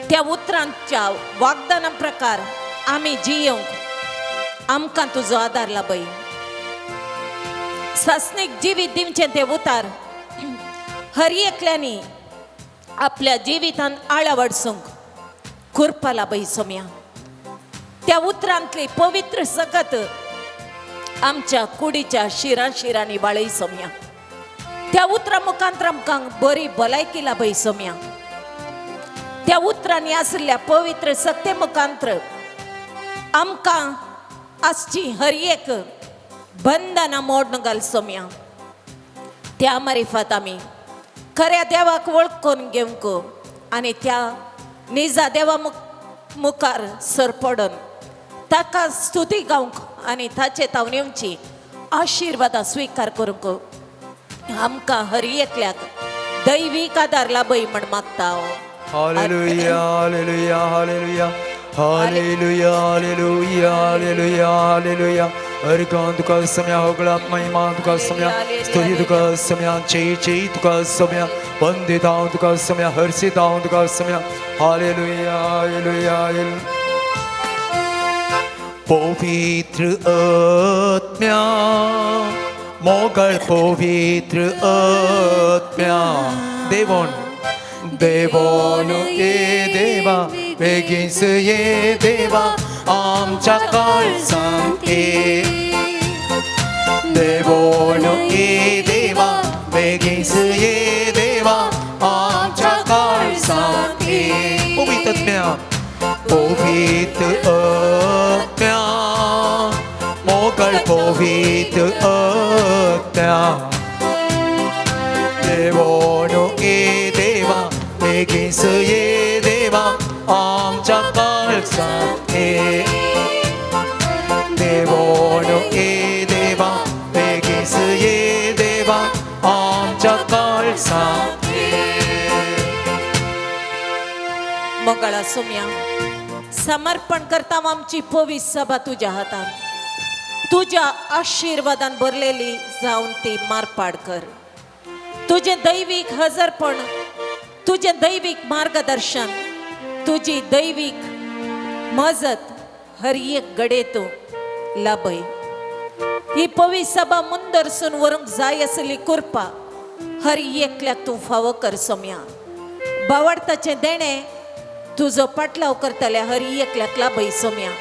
E: त्या उतरांच्या वागदाना प्रकार आमी जियोंक आमकां तुजो आदार लाभय. सासणीक जिवीत दिवचें तें उतार हर एकल्यांनी आपल्या जिवितान आळावडसूंक कृपा लाभय सोम्या. त्या उतरांतली पवित्र सकत आमच्या कुडीच्या शिरां शिरांनी बाळय सोम्या. त्या उतरां मुखांत आमकां बरी भलायकी लाभय सोम्या. त्या उतरांनी आशिल्ल्या पवित्र सत्ते मुखांत्र आमकां आसची हर एक बंधनां मोडून घाल सोम्या. त्या मारिफात आमी खऱ्या देवाक वळखून घेवंक आनी त्या निजा देवा मुखार सरपडून ताका स्तुती गावंक आनी ताचे तावन येवची आशिर्वादां स्विकार करूंक आमकां हर एकल्याक दैवीक आदार लाभय म्हण मागता.
A: Hallelujah, hallelujah, hallelujah, hallelujah, hallelujah, hallelujah, hallelujah. अर्गां तुका सम्या होगळात महिमा तुका सम्या स्तुती तुका सम्या जय जय तुका सम्या वंदिता तुका सम्या हर्षिता तुका सम्या. Hallelujah, hallelujah, hallelujah. पवित्र आत्म्या मोगळ पवित्र आत्म्या देवोन देवोन ये देवा बेगीन ये देवा आमच्या काळजांत ये. देवोन ये देवा बेगीन ये देवा आमच्या काळजांत ये. पवित्र आत्म्या पवित्र आत्म्या मोगळ पवित्र आत्म्या देवोन ये देवा बेगीन ये देवा आमच्या काळजांत ये. देवोन ये देवा बेगीन ये देवा आमच्या काळजांत ये.
E: मोगाळा सोम्या समर्पण करता आमची पवित्र सभा तुज्या हातांत तुज्या आशिर्वादान भरलेली जावन ती मारपाड कर. तुजें दैवीक हजरपण तुजें दैवीक मार्गदर्शन तुजी दैवीक मजत हर एक घडये तूं लाभय. ही पवित्र सभा मुंदरसून व्हरूंक जाय आसली कृपा हर एकल्याक तूं फावो कर सोम्या. बावडताचें देणें तुजो पाटलाव करतल्या हर एकल्याक लाभय सोम्या.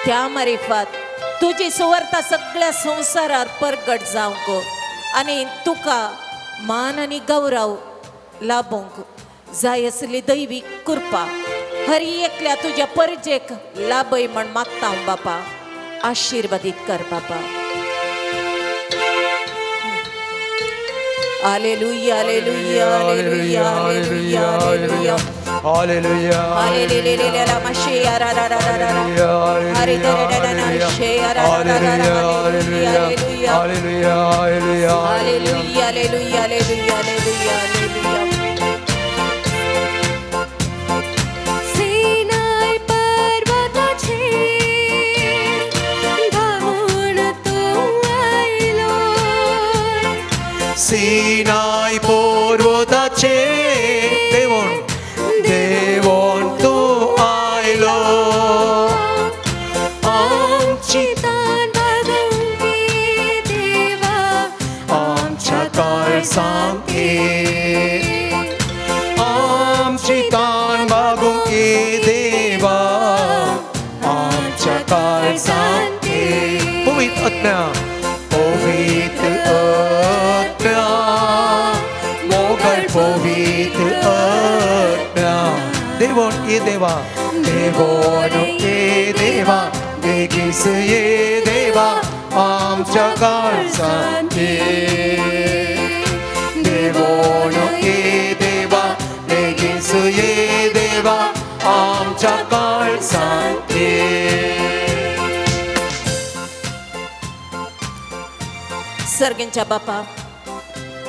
E: त्या मारिफात तुजी सुवार्ता सगळ्या संवसारार परगट जावंक आनी तुका मान आनी गौरव लाभोंक जाय आसली दैवीक कृपा हर एकल्या तुज्या परजेक लाभय म्हण मागता हांव बापा. आशिर्वादीत कर बापा. Hallelujah, hallelujah, hallelujah, hallelujah, hallelujah.
A: Hallelujah,
E: hallelujah. मशे रा रा रा रा रा रा. हरे रे रे रे रे शे रा रा रा रा रा. Hallelujah, hallelujah.
A: Hallelujah, hallelujah,
E: hallelujah, hallelujah, hallelujah, hallelujah, hallelujah.
B: Sinai पर्वताचे धावून तूं आयलो.
A: सिनाय पर्वताचे देवोन देवोन तूं आयलो.
B: आमची तान भागोवपी देवा
A: आमच्या काळजांत ये. आमची तान भागोवंक ये देवा आमच्या काळजांत ये. पवित्र आत्म्या पवित्र आत्म्या मोगळ पवित्र आत्म्या देवोन ये देवा देवोन ये देवा बेगीन ये देवा आमच्या काळजांत ये. देवोन ये देवा बेगीन ये देवा आमच्या काळजांत ये.
E: सर्गेंच्या बापा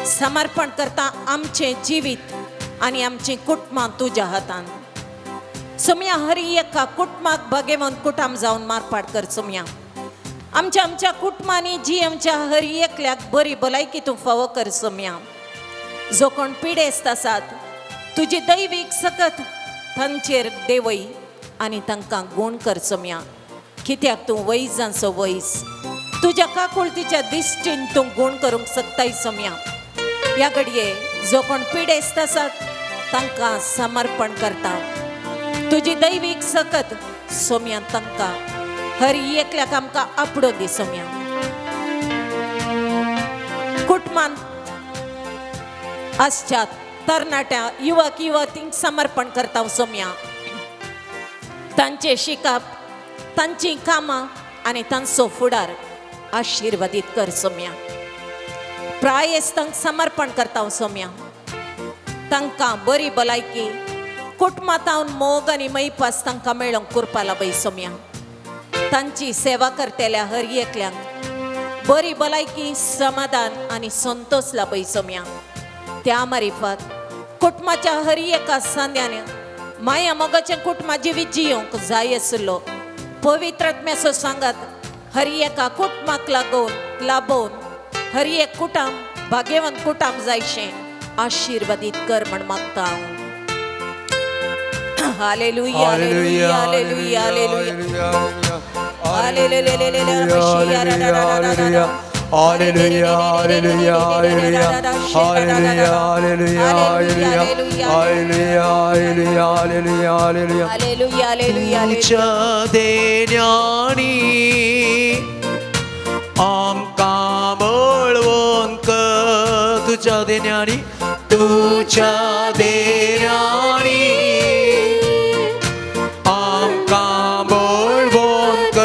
E: समर्पण करता आमचें जिवीत आनी आमचीं कुटुंबां तुज्या हातान. सोम्या हर एका कुटुंबाक बगेवन कुटाम जावन मारपाट कर सोम्या. आमच्या आमच्या कुटुंबांनी जी आमच्या हर एकल्याक बरी भलायकी तूं फावो कर सोम्या. जो कोण पिडेस्त आसात तुजी दैवीक सकत तांचेर देवय आनी तांकां गूण कर सोम्या. कित्याक तूं वैजांचो वैज तुज्या काकुळतीच्या दिश्टीन तूं गूण करूंक शकताय सोम्या. ह्या घडये जो कोण पिडेस्त आसात तांकां समर्पण करता तुजी दैवीक सकत सोम्या तांकां हर एकल्याक आमकां आपडो दी सोम्या. कुटुंबांत आसच्या तरणाट्या युवक युवतींक समर्पण करता सोम्या. तांचें शिकप तांचीं कामां आनी तांचो फुडार आशिर्वादीत कर सोम्या. प्रायेस्तांक समर्पण करता सोम्या. तांकां बरी भलायकी, कुटुंबांत मोग आनी मैपास तांकां मेळोंक कृपा लाबय सोम्या. तांची सेवा करतल्या हर एकल्यांक बरी भलायकी, समाधान आनी संतोष लाबय सोम्या. त्या मारिफात कुटुंबाच्या हर एका सांद्यान माया मोगाचें कुटुंबा जिवीत जियोंक जाय आशिल्लो पवित्र आत्म्याचो सांगात हर एका कुटुंबाक लागून लाबोवन हर एक कुटुंब भाग्यवंत कुटुंब जायशें आशिर्वादीत कर म्हण मागता हांव. Hallelujah, hallelujah, hallelujah, hallelujah.
A: Hallelujah, hallelujah, hallelujah, hallelujah, hallelujah, hallelujah, hallelujah, hallelujah, hallelujah.
E: Hallelujah, hallelujah.
A: तुझ्या देण्यानी आमकां बळवंत, तुझ्या देण्यानी, तुझ्या देण्यानी आमकां बळवंत,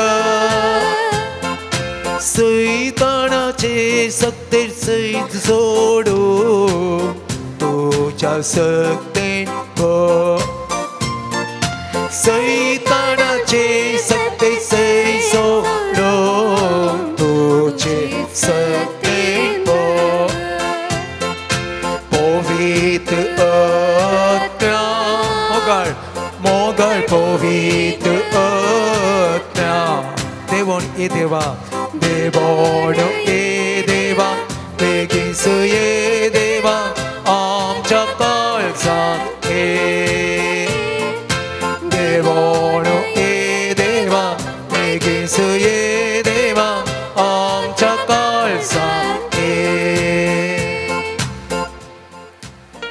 A: सैतानाचे सक्तेर सैत सोडू तुझ्या सक्तेन सैतानाचे सक्ते सै सोडू तुझे सक्तेन पवित्र आत्म्या मोगाळ मोगाळ पवित्र आत्म्या देवण ए देवा देवण ए देवा बेगीन ये देवा आमच्या काळजांत ये देवण ए देवा बेगीन ये देवा आमच्या काळजांत ये.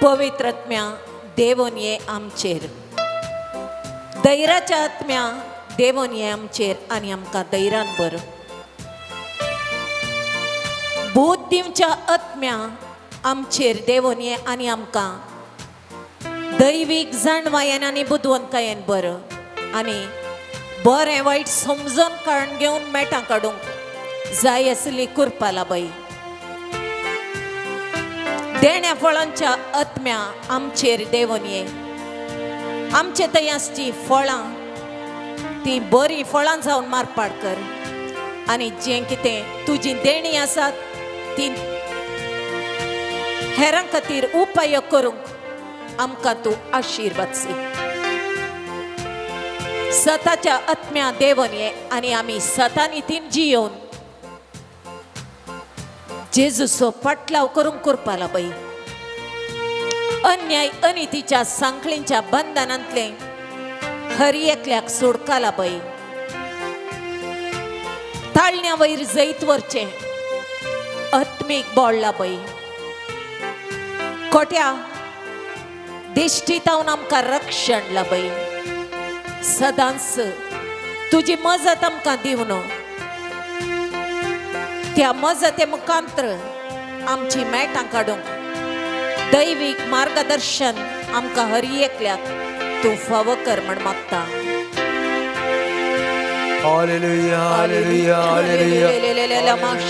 E: पवित्र आत्म्या देवोन ये आमचेर, दैराच्या आत्म्या देवोन ये आमचेर आनी आमकां दैरान बर. बूद दिवच्या आत्म्या आमचेर देवोन ये आनी आमकां दैवीक जाणवायेन आनी बुदवंतकायेन बर आनी बरें वायट समजून काडून घेवन मेटां काडूंक जाय आसली कृपा लाबय. देण्या फळांच्या आत्म्या आमचेर देवोन ये, आमचे थंय आसची फळां ती बरीं फळां जावन मारपाट कर आनी जें कितें तुजी देणी आसात ती हेरां खातीर उपाय करूंक आमकां तूं आशिर्वाद सी. सताच्या आत्म्या देवोन ये आनी आमी सतानी तीन जियोवन जेजूचो पाटलाव करूंक कृपा लाबय. अन्याय अनितीच्या सांखळींच्या बंधनांतले हर एकल्याक सोडका लाबय. ताळण्या वयर जैत वरचें आत्मीक बळ लाबय. खोट्या दिश्टीतावन आमकां रक्षण लाबय. सदांच तुजी मजत आमकां दिवन त्या मजते मुखांत्र आमची मेटां काडूंक दैवीक मार्गदर्शन आमकां हर एकल्याक तूं फावो कर म्हण मागता.
A: Hallelujah, hallelujah, hallelujah.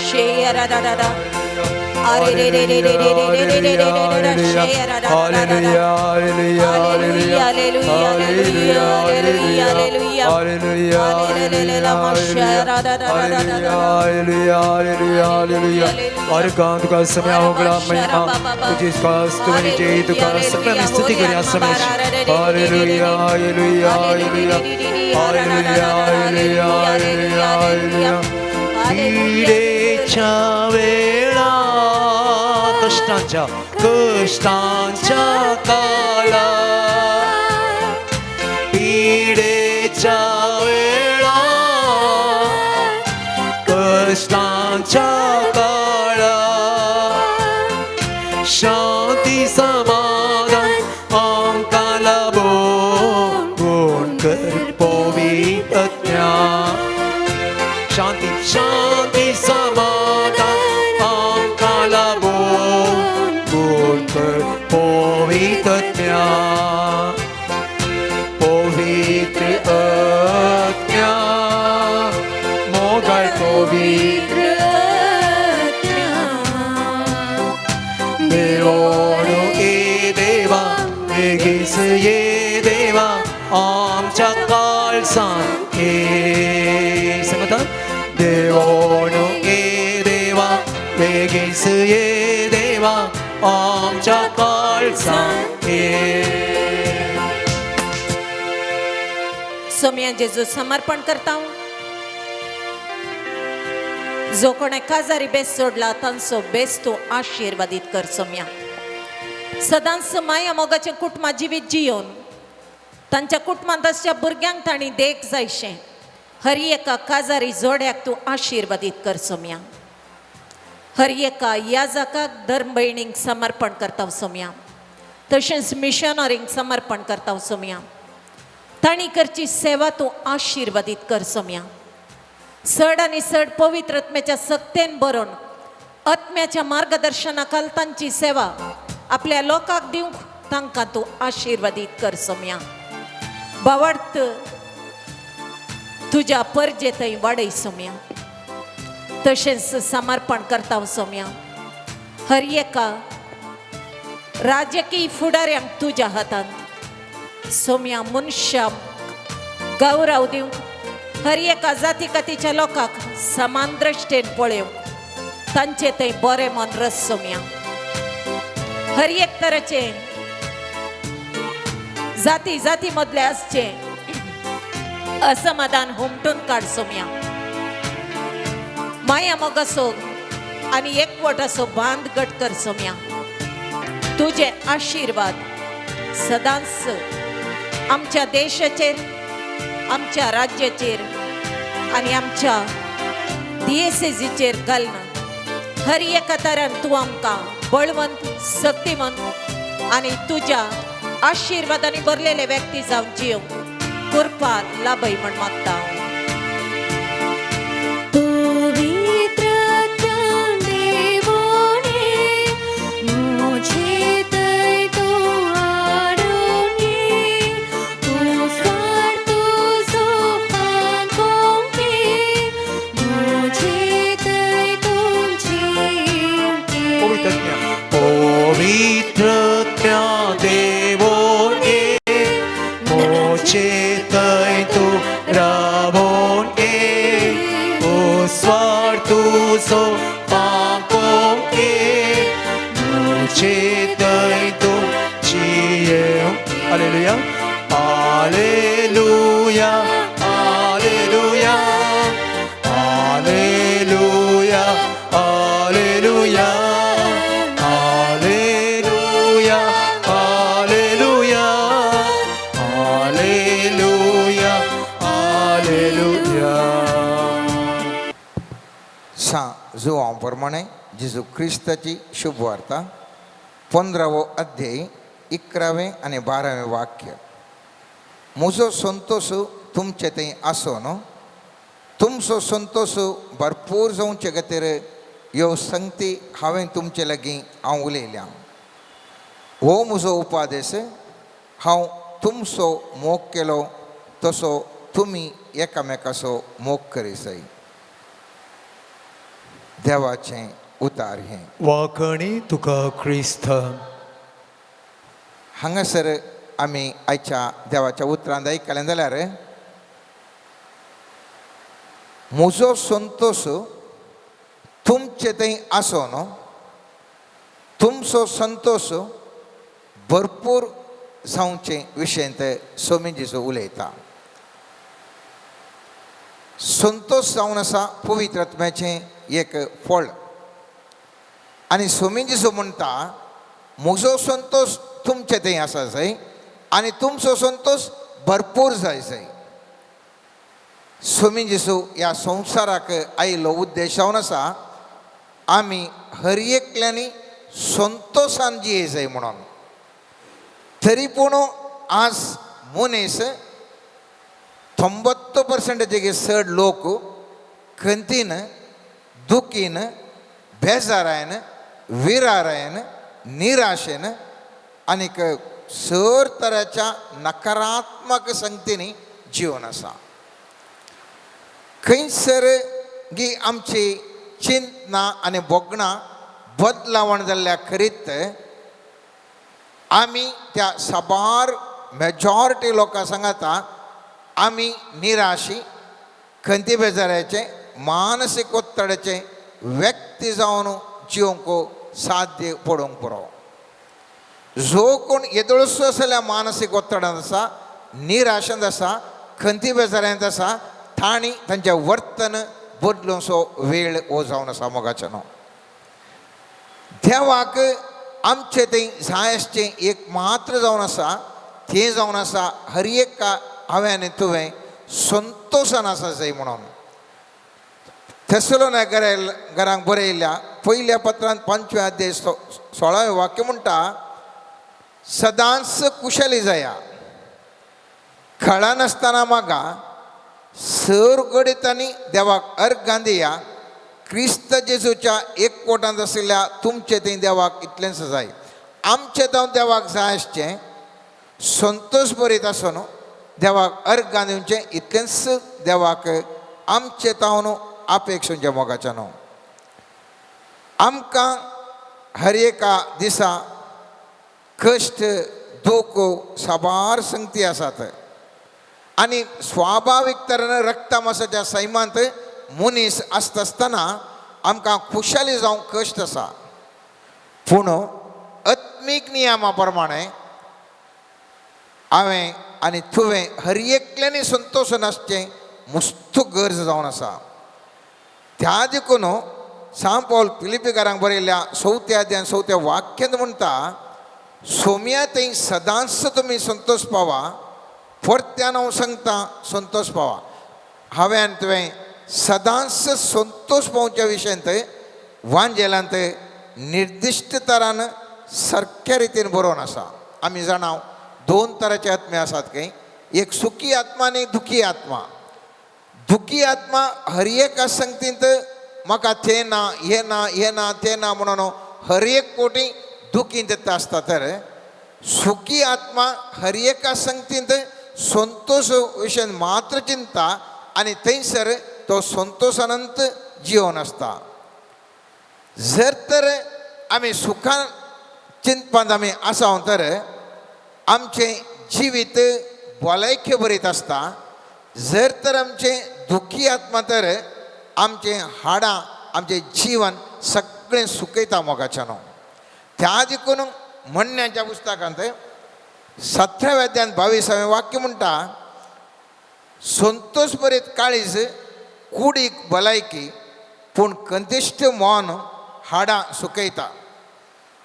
A: पीडेच्या वेळा कष्टांच्या कष्टांच्या काळा पीडेच्या वेळा कष्टांच्या काळा शांती समाधान आमकां लाभो गुण कर पवित्र आत्म्या शांती शांती समाधान आमकां लाभो गुण कर पवित्र आत्म्या पवित्र आत्म्या मोगाळ पवित्र आत्म्या देवोणु ए देवा बेगीन ये देवा आमच्या काळजांत ये.
E: सोम्या जेजू समर्पण करता. जो कोणे काजारी बेस सोडला तांचो बेस तूं आशिर्वादीत कर सोम्या. सदांच माया मोगाचें कुटुंबा जिवीत जियोन तांच्या कुटुंबांत आसच्या भुरग्यांक तांणी देख जायशें हर एका काजारी जोड्याक तूं आशिर्वादीत कर सोम्या. हर एका याजकाक धर्म भयणींक समर्पण करता सोम्या. तशेंच मिशनरींक समर्पण करता सोम्या. तांणी करची सेवा तूं आशिर्वादीत कर सोम्या. चड आनी चड पवित्र आत्म्याच्या सक्तेन बरोवन आत्म्याच्या मार्गदर्शनाखाल तांची सेवा आपल्या लोकांक दिवंक तांकां तूं आशिर्वादीत कर सोम्या. बावार्थ तुज्या परजे थंय वाडय सोम्या. तशेंच समर्पण करता सोम्या हर एका राजकीय फुडाऱ्यांक तुज्या हातांत सोम्या. मनशां गौरव दिवंक हर एका जाती कातीच्या लोकांक समान दृश्टेन पळोवंक तांचे थंय बरें मन रस सोम्या. हर एक तरेचे जाती जाती मदले आसचे असमाधान हुमटून काड सोम्या. माया मोग असो आनी एकवट असो बांद गट कर सोम्या. तुजे आशिर्वाद सदांच आमच्या देशाचेर, आमच्या राज्याचेर आनी आमच्या दियेसेजीचेर घालना. हर एका तरान तूं आमकां बळवंत, शक्तिवंत आनी तुज्या आशिर्वादांनी भरलेले व्यक्ती जावन जियोंक कृपा लाभय म्हण मागता.
B: पवित्र देवोने मुझे तै तो आडोने उस्वार तुझो पांकोंके मुझे तै तुझी.
A: पवित्र देवोने मोचे थंय तूं रावोन ये उस्वार तुजो पांकोंक ये मुझे थंय तूं जियेवंक. Hallelujah, hallelujah, hallelujah, hallelujah, hallelujah, hallelujah, hallelujah, hallelujah, hallelujah.
F: सां जुवां प्रमाणे जेजू क्रिस्ताची शुभवार्ता 15वो अध्याय 11वें आनी 12वें वाक्य. म्हजो संतोश तुमचे थंय आसो न्हू, तुमचो संतोश भरपूर जावचे खातीर ह्यो संगती हांवें तुमचे लागीं हांव उलयल्या. हो म्हजो उपादेश, हांव तुमचो मोग केलो तसो तुमी एकामेकाचो मोग करी जाय. देवाचें उतार हें.
A: वाखणी तुका क्रिस्त.
F: हांगासर आमी आयच्या देवाच्या उतरांत आयकलें जाल्यार म्हजो संतोश तुमचे थंय आसो न्हू, तुमचो संतोश भरपूर जावचे विशयंत सोमी जेजू उलयता. संतोश जावन आसा पवित्र आत्म्याचें एक फळ. आनी सोमी जेजू म्हणटा म्हजो संतोश तुमचे थंय आसा जाय आनी तुमचो संतोश भरपूर जाय जाय. सोमी जेजू ह्या संवसाराक आयिल्लो उद्देश जावन आसा आमी हर एकल्यांनी संतोशान जिये जाय म्हणून. तरी पूण आज मनीस 90% चड लोक खंतीन, दुखीन, बेजारायन, विरारायन, निराशेन आनीक सर तराच्या नकारात्मक संगतींनी जिवन आसा. खंयसर गी आमची चिंतना आनी भोगणां बदलावण जाल्ल्या खरीत आमी त्या साबार मेजॉरिटी लोकां सांगाता आमी निराशी, खंती बेजाराचे, मानसीक ಒತ್ತಡचे व्यक्ती जावन जिवंक साध्य पडोवंक पुरो. जो कोण येदोळसो आसल्या मानसीक ಒತ್ತಡಾंत आसा, निराशेंत आसा, खंती बेजाऱ्यांत आसा, तांणी तांचें वर्तन बदलूंचो वेळ हो जावन आसा. मोगाच्यानो, देवाक आमचें थंय जाय आसचें एक मात्र जावन आसा, तें जावन आसा हर एका हांवें आनी तुवें संतोशान आसा जाय म्हणून. थेसलोनिकेर घरांक बरयल्या पयल्या पत्रांत 5व्या अध्याय 16वें वाक्य म्हणटा, सदांच कुशली जाया, कळनासतना मागा, सर घडयतांनी देवाक अर्गां दिया, क्रिस्त जेजूच्या एकवटांत आशिल्ल्या तुमचें थंय देवाक इतलेंच जाय. आमचें जावन देवाक जाय आसचें संतोश बरीत आसून देवाक अर्गां दिवचें इतलेंच देवाक आमचें तावन अपेक्षेच्या मोगाच्या न्हू. आमकां हर एका दिसा कश्ट दुख साबार संगती आसात आनी स्वाभावीक तरेन रक्तमासाच्या सैमांत मनीस आसता आसतना आमकां खुशाली जावंक कश्ट आसा. पूण आत्मीक नियमा प्रमाणे हांवें आनी तुवें हर एकल्यांनी संतोश नासचें मुस्त गरज जावन आसा. त्या देखून सांत पावल फिलिपीकारांक बरयल्ल्या 4थ्या अध्यायान 4थ्या वाक्यांत म्हणटा, सोम्या थंय सदांच तुमी संतोश पावा, परत्यान हांव सांगता संतोश पावा. हांवें आनी तुवें सदांच संतोश पावच्या विशयांत वांजेलांत निर्दिश्ट तरान सारक्या रितीन बरोवन आसा. आमी जाणा 2 तराचे आत्मे आसात खंय, एक सुखी आत्मा आनी दुखी आत्मा. दुखी आत्मा हर एका संगतींत म्हाका तें ना, हें ना, हें ना, तें ना म्हणून हर एक कोटी दुखींत येता आसता. तर सुखी आत्मा हर एका संगतींत संतोश विशयान मात्र चिंता आनी थंयसर तो संतोशानंत जिवन आसता. जर तर आमी सुखान चिंतपांत आमी आसा तर आमचें जिवीत भलायके बरीत आसता. जर तर आमचें दुखी आत्मा तर आमचें हाडां आमचें जीवन सगळें सुकयता मोगाच्यान. त्या देखून म्हणण्याच्या पुस्तकांत 17व्या अध्यायांत 22वें वाक्य म्हणटा, संतोश बरीत काळीज कुडीक भलायकी, पूण कंतिश्ट मन हाडां सुकयता.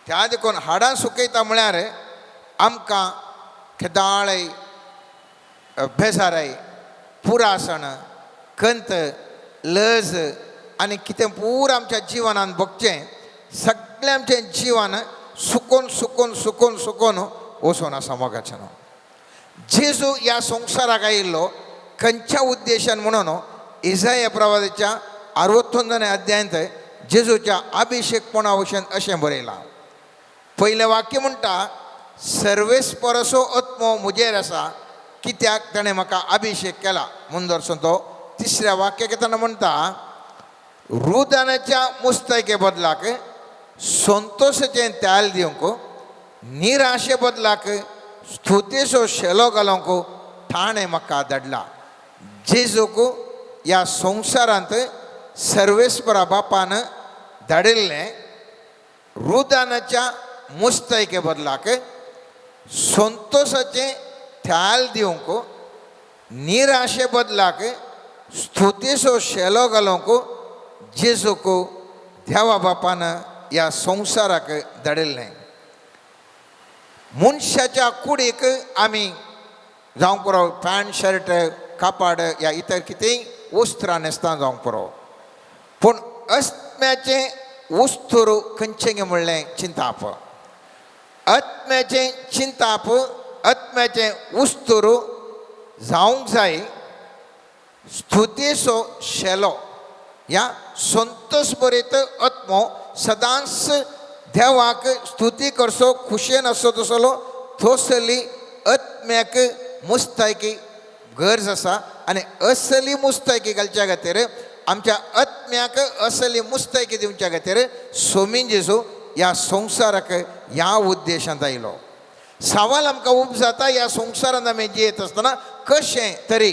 F: त्या देखून हाडां सुकयता म्हळ्यार आमकां खेदाळय, बेजाराय, पुरासण, कंत, लज आनी कितें पुरा आमच्या जिवनान भोगचें सगळें आमचें जिवन सुकोन सुकोन सुकोन सुकोन वचून आसा मोगाच्यान. जेजू ह्या संवसाराक आयिल्लो खंयच्या उद्देशान म्हणून इजाया प्रवादाच्या 69 अध्यायांत जेजूच्या अभिषेकपणा भशेन अशें बरयलां. पयलें वाक्य म्हणटा, सर्वेस्परसो आत्मो म्हजेर आसा, कित्याक ताणें म्हाका अभिषेक केला. मुंदरसून तो तिसऱ्या वाक्याक येतना म्हणटा, रुदानाच्या मुस्तायके बदलाक संतोशाचें त्याल दिवंक, निराशे बदलाक स्तुतेचो शेलो घालूंक ताणें म्हाका धाडला. जेजूक ह्या संवसारांत सर्वेस्परा बापान धाडिल्लें रुदानाच्या मुस्तायके बदलाक संतोशाचें थ्याल दिवंक, निराशे बदलाक स्तुतेचो शेलो घालूंक जेजूक देवा बापान ह्या संवसाराक धाडिल्लें. मनशाच्या कुडीक आमी जावंक पुरो पॅन्ट शर्ट कापाड या इतर कितेंय वस्त्रां न्हेसता जावंक पुरो, पूण आत्म्याचें वस्तूर खंयचें म्हणलें चिंताप. आत्म्याचें चिंताप, आत्म्याचें वस्तूर जावंक जाय स्तुतेचो शेलो. ह्या संतोष बरीत आत्मो सदांच देवाक स्तुती करचो, खुशयेन आसचो तसलो थोसली आत्म्याक मुस्तायकी गरज आसा. आनी असली मुस्तायकी घालच्या खातीर आमच्या आत्म्याक असली मुस्तायकी दिवच्या खातीर सोमीन जेजू ह्या संवसाराक ह्या उद्देशांत आयलो. सवाल आमकां उब जाता, ह्या संवसारांत आमी जियेत आसतना कशें तरी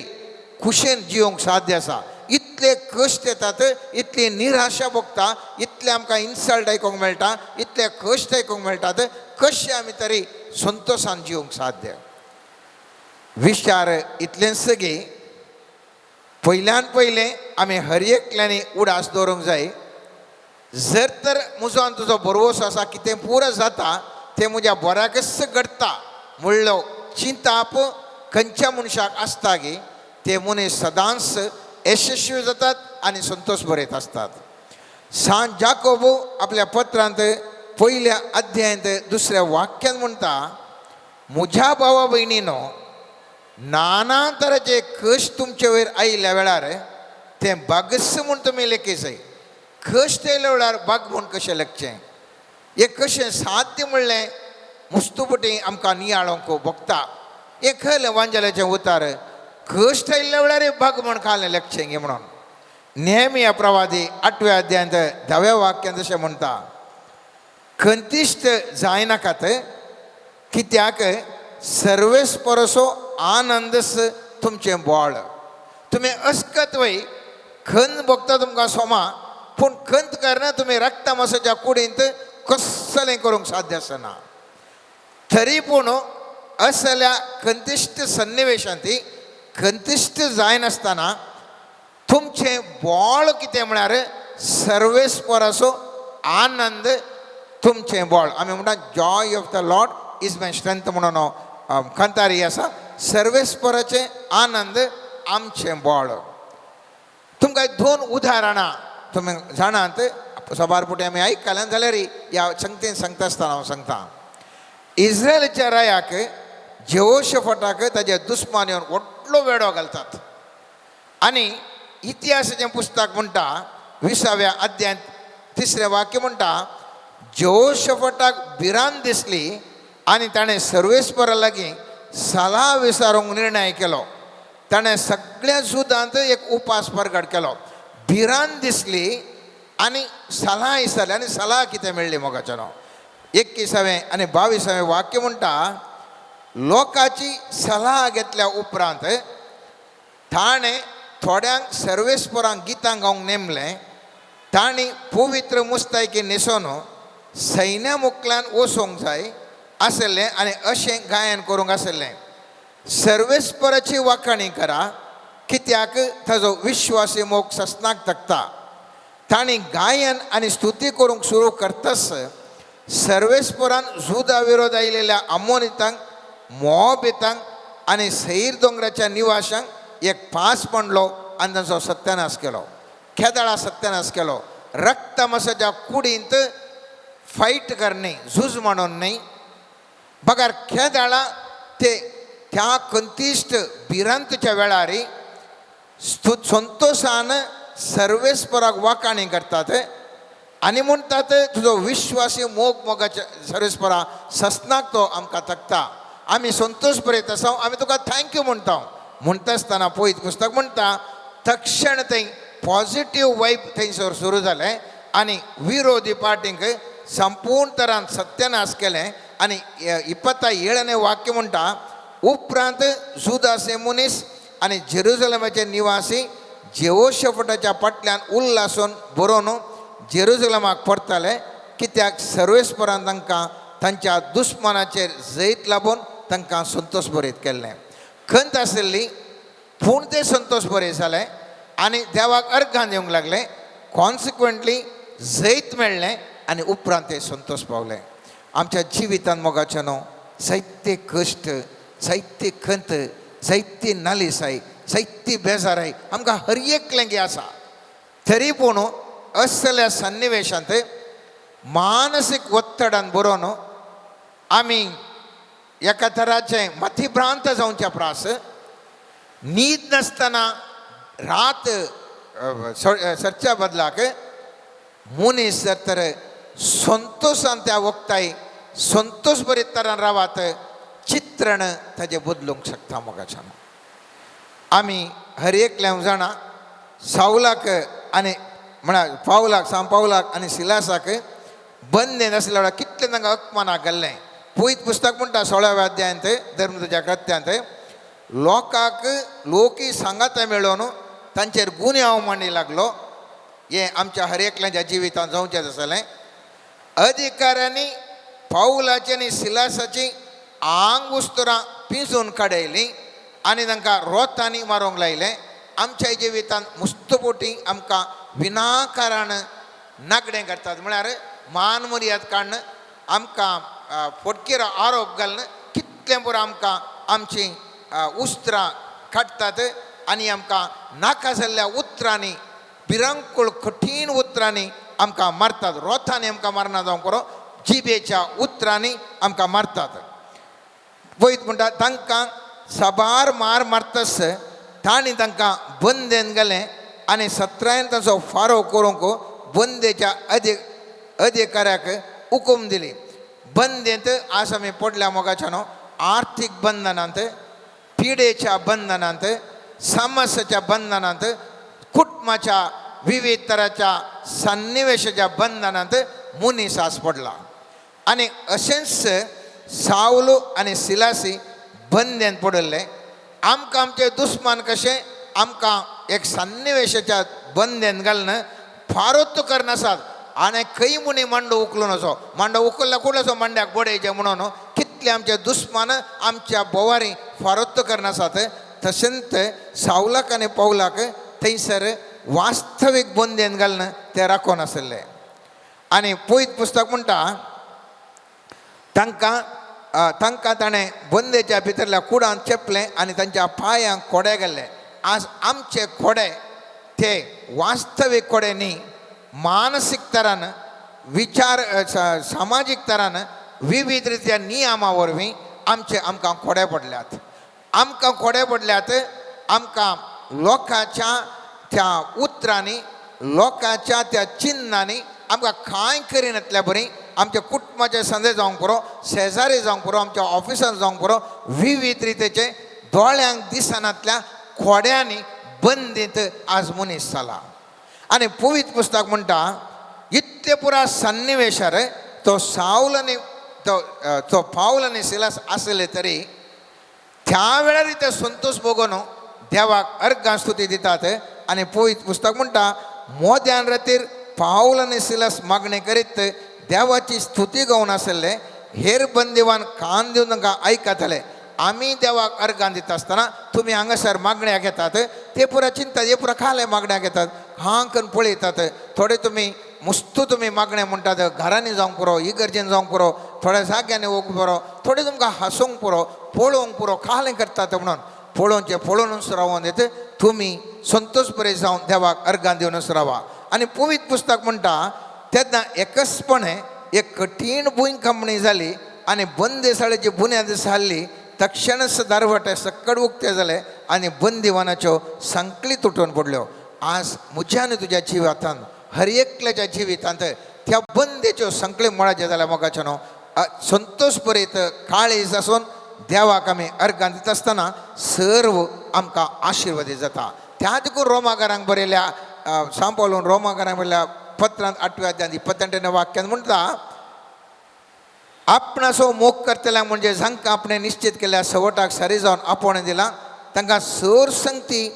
F: खुशेन जिवंक साध्य आसा. इतले कश्ट येतात, इतली निराशा भोगता, इतले आमकां इन्सल्ट आयकूंक मेळटा, इतले कश्ट आयकूंक मेळटात, कशें आमी तरी संतोशान जिवंक साध्य? विचार इतलेंच गे, पयल्यान पयलें आमी हर एकल्यांनी उडास दवरूंक जाय. जर तर म्हजो आनी तुजो भरवंसो आसा कितें पुरो जाता तें म्हज्या बऱ्याकच घडटा म्हणलो चिंताप खंयच्या मनशाक आसता गे, ते मनीस सदांच यशस्वी जातात आनी संतोश बरयत आसतात. सांत जाकोबू आपल्या पत्रांत पयल्या अध्यायांत दुसऱ्या वाक्यान म्हणटा, म्हज्या भावा भयणीनो, नाना तराचे कश्ट तुमचे वयर आयिल्ल्या वेळार तें बागस म्हूण तुमी लेखी जाय. कश्ट आयिल्ल्या वेळार बाग म्हूण कशें लेखचें, हें कशें साध्य म्हणलें मुस्तुपटी आमकां नियाळोंक भोगता. हें खरें वांजेलाचें उतार, कश्ट आयिल्ल्या वेळार बाग म्हूण खालें लेखचें गे म्हणून. नेहमी प्रवादी 8व्या अध्यायांत 10व्या वाक्यांत अशें म्हणटा, खंतिश्ट जायनाकात, कित्याक सर्वेस्परसो आनंदस तुमचें बोळ. तुमी अस्कत वय खंत भोगता तुमकां सोमा, पूण खंत करना तुमी रक्ता मासाच्या कुडींत कसलें करूंक साध्य आसना. तरी पूण असल्या खंतिश्ट सन्निवेशांत खंतिश्ट जायनासतना तुमचें बोळ कितें म्हळ्यार सर्वेस्पराचो आनंद तुमचें बोळ. आमी म्हणटा joy of the lord is my strength म्हणून कांतारी आसा. सर्वेस्पराचें आनंद आमचें बोळ. तुमकां दोन उदाहरणां तुमी जाणात, सबार पुटी आमी आयकल्यान जाल्यार ह्या संगतीन सांगता आसतना हांव सांगता, इस्रायलाच्या रायाक जेहोशफटाक ताजे दुस्मान येवन व्हडलो वेडो घालतात. आनी इतिहासाचें पुस्तक म्हणटा 20व्या अध्यायांत 3रें वाक्य म्हणटा, जेहोशफटाक भिरांत दिसली आनी ताणें सर्वेस्परा लागीं सलाह विचारूंक निर्णय केलो. ताणें सगळ्या जुदांत एक उपास परगट केलो. भिरांत दिसली आनी सलाह विचारली, आनी सलाह कितें मेळ्ळी मोगाच्यानो. 21वें आनी 22वें वाक्य म्हणटा, लोकांची सलाह घेतल्या उपरांत ताणें थोड्यांक सर्वेस्परांक गितां गावंक नेमलें. तांणी पवित्र मुस्तायकी न्हेसोन सैन्या मुखल्यान वचोंक जाय आसलें आनी अशें गायन करूंक आसलें, सर्वेस्पराची वाखाणी करा, कित्याक ताजो विश्वासी मोग ससनाक तकता. तांणी गायन आनी स्तुती करूंक सुरू करतस सर्वेस्परान जुदा विरोध आयिल्ल्या अमोनितांक, मोबितांक आनी सैर दोंगराच्या निवाशांक एक पास पडलो आनी तांचो सत्यानाश केलो. खेदाळा सत्यानाश केलो. रक्तमसाच्या कुडींत फायट करणे, झूज म्हणून न्हय, बगर खेदाळा ते त्या खंतिश्ट भिरांतच्या वेळार संतोशान सर्वेस्पराक वाखाणी करतात आनी म्हणटात तुजो विश्वासी मोग मोगाच्या सर्वेस्परा ससनाक तो आमकां तकता, आमी संतोश बरयत आसा, आमी तुका thank you म्हणटा. म्हणटा आसतना पयत पुस्तक म्हणटा तक्षण थंय पॉझिटीव वायब थंयसर सुरू जालें आनी विरोधी पार्टींक संपूर्ण तरान सत्यानाश केलें. आनी 27 वाक्य म्हणटा, उपरांत जुदासे मनीस आनी जेरुजलमाचे निवासी जेहोशफटाच्या फाटल्यान उल्हासून बरोवन जेरुजलमाक परताले, कित्याक सर्वेस्परान तांकां तांच्या दुस्मानाचेर जैत लाबून तांकां संतोश बरयत केल्लें. खंत आशिल्ली पूण ते संतोश बरे जाले आनी देवाक अर्घान दिवंक लागले. कॉन्सिक्वंटली जैत मेळ्ळें आनी उपरांत ते संतोश पावले. आमच्या जिवितान मोगाचे न्हू जायते कश्ट, जायते खंत, जायती नालिसाय, जायती बेजाराय आमकां हर एकलेंगी आसा. तरी पूण असल्या सन्निवेशांत मानसीक ಒತ್ತಡन बरोवन आमी एका तराचें मतिभ्रांत जावच्या प्रास, न्हीद नासतना रात सरच्या बदलाक मनीस जर तर संतोशान त्या वखताय संतोश बरे तरान रावात, चित्रण ताजें बदलूंक शकता मोगाच्यान. आमी हर एकल्यान जाणा सावलाक आनी म्हळ्यार पावलाक, सांग पावलाक आनी सिलासाक बंदेन आसल्या वेळार कितलें तांकां अपमानाक घाल्लें. पयत पुस्तक म्हणटा 16व्या अध्यायांत धर्मदूताच्या कृत्यांत, लोकांक लोकी सांगाता मेळोवन तांचेर गुन्यांव मांडी लागलो. हें आमच्या हर एकल्याच्या जिवितांत जावचें आसलें. अधिकाऱ्यांनी पावलाची आनी सिलासाची आंगुस्तरां पिंजून काडयलीं आनी तांकां रोतांनी मारूंक लायलें. आमच्या जिवितांत मुस्तपोटी आमकां विनाकारण नागडें करतात, म्हळ्यार मान मर्याद काडून आमकां फोटकेर आरोप घालून कितलें पुरो आमकां आमचीं उस्त्रां काडटात आनी आमकां नाका जाल्ल्या उतरांनी, भिरांकूळ कठीण उतरांनी आमकां मारतात. रोतांनी आमकां मारना जावंक पुरो, जिबेच्या उतरांनी आमकां मारतात. वयत म्हणटा तांकां साबार मार मारतस तांणी तांकां बंदेन गेलें आनी सत्रायन तांचो फारो करूंक बंदेच्या अधिकाऱ्याक हुकूम दिली. बंदेंत आज आमी पडल्या मोगाच्या न्हू आर्थीक बंधनांत, पिडेच्या बंधनांत, समस्याच्या बंधनांत, कुटुंबाच्या विविध तराच्या सन्निवेशाच्या बंधनांत मनीस आज पडला. आनी अशेंच सावलो आनी सिलासी बंदेन पडिल्ले. आमकां आमचे दुस्मान कशें आमकां एक सन्निवेशाच्या बंदेन घालून फारोत करनासात आनी खंय म्हणी मांडो उखलून असो मांडो उखल्ला कुडलो मांड्याक बडयचें म्हणून कितले आमचे दुस्मान आमच्या बोवारी फारोत करनासात. तशेंच सावलाक आनी पावलाक थंयसर वास्तवीक बंदेन घालून ते राखून आशिल्ले. आनी पयत पुस्तक म्हणटा तांकां तांकां ताणें बंदेच्या भितरल्या कुडांत चेपलें आनी तांच्या पांयांक कोडे घाल्ले. आज आमचे कोडे ते वास्तवीक कोडे न्ही, मानसीक तरान, विचार सामाजीक तरान विविध रित्या नियमा वरवीं आमचे आमकां कोडे पडल्यात. आमकां कोडे पडल्यात. आमकां लोकांच्या त्या उतरांनी, लोकांच्या त्या चिन्नांनी आमकां कांय करिनातल्या बरी आमच्या कुटुंबाचे संदे जावंक पुरो, शेजारी जावंक पुरो, आमच्या ऑफिसान जावंक पुरो, विविध रितीचे दोळ्यांक दिसनातल्या खोड्यांनी बंदीत आज मनीस जाला. आनी पवित्र पुस्तक म्हणटा इतले पुरा सन्निवेशार तो सावल आनी तो तो पावल आनी सिलास आसले तरी त्या वेळार ते संतोश भोगून देवाक अर्घां स्तुती दितात. आनी पवित्र पुस्तक म्हणटा मोद्यान रातीर पावल आनी सिलास मागणें करीत देवाची स्तुती गावन आसले. हेर बंदिवान कान दिवन तांकां आयकताले. आमी देवाक अर्गां दिता आसतना तुमी हांगासर मागण्या घेतात, ते पुरा चिंतात, हे पुरा खाले मागण्या घेतात, हां करून पळयतात. थोडे तुमी मुस्तू तुमी मागणें म्हणटात, घरांनी जावंक पुरो, इगर्जेन जावंक पुरो, थोड्या जाग्यांनी वचूंक पुरो, थोडे तुमकां हांसूंक पुरो, पळोवंक पुरो, खालें करतात म्हणून पळोवचें पळोवनूच रावोन येत तुमी संतोश बरे जावन देवाक अर्गां दिवनूच रावा. आनी पवित्र पुस्तक म्हणटा तेन्ना एकसपणे एक कठीण भूंयकांपणी जाली आनी बंदेसाळेची बुन्याद जाल्ली. तक्षणच दारवटे सक्कड उक्ते जाले आनी बंदिवानाच्यो संकली तुटून पडल्यो. आज म्हज्या आनी तुज्या जिवितांत, हर एकल्याच्या जिवितांत त्या बंदेच्यो संकली मुळाचे जाल्या मोगाचे न्हू संतोश बरीत काळीज आसून देवाक आमी अर्गां दिता आसतना सर्व आमकां आशिर्वादीत जाता. त्या देखून रोमागारांक बरयल्या सांपावलून रोमागारांक बरयल्या पत्रांत 8व्या अध्यायांत 28 वाक्यान म्हणटा आपणाचो मोग करतल्यांक म्हणजे जांकां आपणें निश्चित केल्या सवटाक सारी जावन आपोवणें दिलां तांकां सर संगती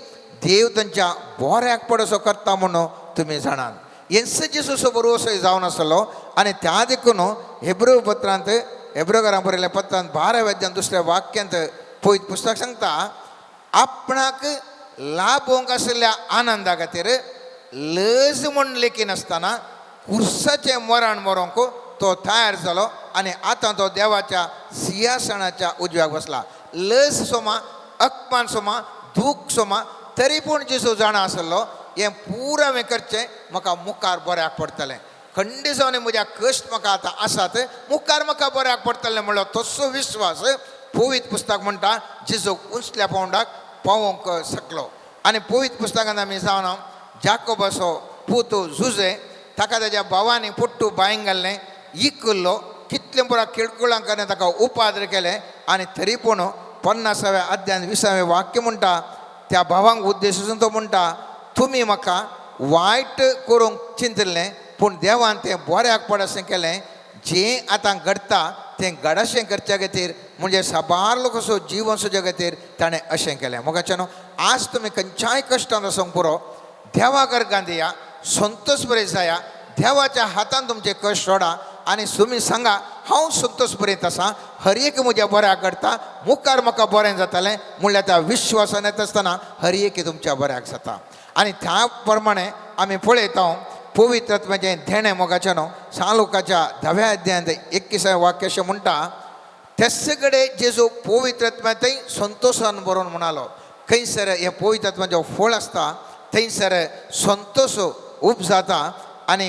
F: देव तांच्या बोऱ्याक पडसो करता म्हणून तुमी जाणात. येस जेजूचो बरोसो जावन आसलो. आनी त्या देखून हेब्रू पत्रांत, हेब्रोगारां बरयल्या पत्रांत 12व्या अध्यायांत 2ऱ्या वाक्यांत पवित्र पुस्तक सांगता आपणाक लाभोवंक आशिल्ल्या आनंदा खातीर लज म्हूण लेखिनासतना कुर्साचें मरण मरोंक तो तयार जालो आनी आतां तो देवाच्या सिंहासनाच्या उजव्याक बसला. लज सोमा, अपमान सोमा, दूख सोमा, तरी पूण जेजू जाणा आसलो हें पुरा हांवें करचें म्हाका मुखार बऱ्याक पडटलें. खंडीत जावन म्हज्या कश्ट म्हाका आतां आसात, मुखार म्हाका बऱ्याक पडटलें म्हणलो तसो विश्वास पवित्र पुस्तक म्हणटा जेजूक उंचल्या पावंडाक पावोवंक शकलो. आनी पवित्र पुस्तकांत आमी जावन जाकोबाचो पूत जुजे ताका ताज्या भावांनी पुट्टू बांयन घाल्लें, इकल्लो, कितले पुरा किळकुळां करून ताका उपाद्र केलें. आनी तरी पूण 50व्या अध्यायांत 20वें वाक्य म्हणटा त्या भावांक उद्देशून तो म्हणटा तुमी म्हाका वायट करूंक चिंतलें पूण देवान तें बऱ्याक पडशें केलें. जें आतां घडटा तें घडशें करच्या खातीर म्हणजे साबार लोकांचो जिवन सुज्या खातीर ताणें अशें केलें. मोगाच्या न्हू आज तुमी खंयच्याय कश्टान आसूंक पुरो, देवा गर्गान दिया, संतोष बरें जाया, देवाच्या हातान तुमचे कश्ट सोडा आनी तुमी सांगा हांव संतोष बरें आसा, हर एक म्हज्या बऱ्याक घडटा, मुखार म्हाका बरें जातलें म्हणल्यार त्या विश्वासान येता आसतना हर एक तुमच्या बऱ्याक जाता. आनी त्या प्रमाणे आमी पळयता पवित्र आत्म्याचें देणें मोगाचें न्हू सालुकाच्या 10व्या अध्यायांत 21 वाक्य अशें म्हणटा, तेच कडेन जेजू पवित्र आत्म्यांतय संतोशान बरोवन म्हणालो. खंयसर हें पवित्र आत्म्याचें फळ आसता थंयसर संतोश उब जाता. आनी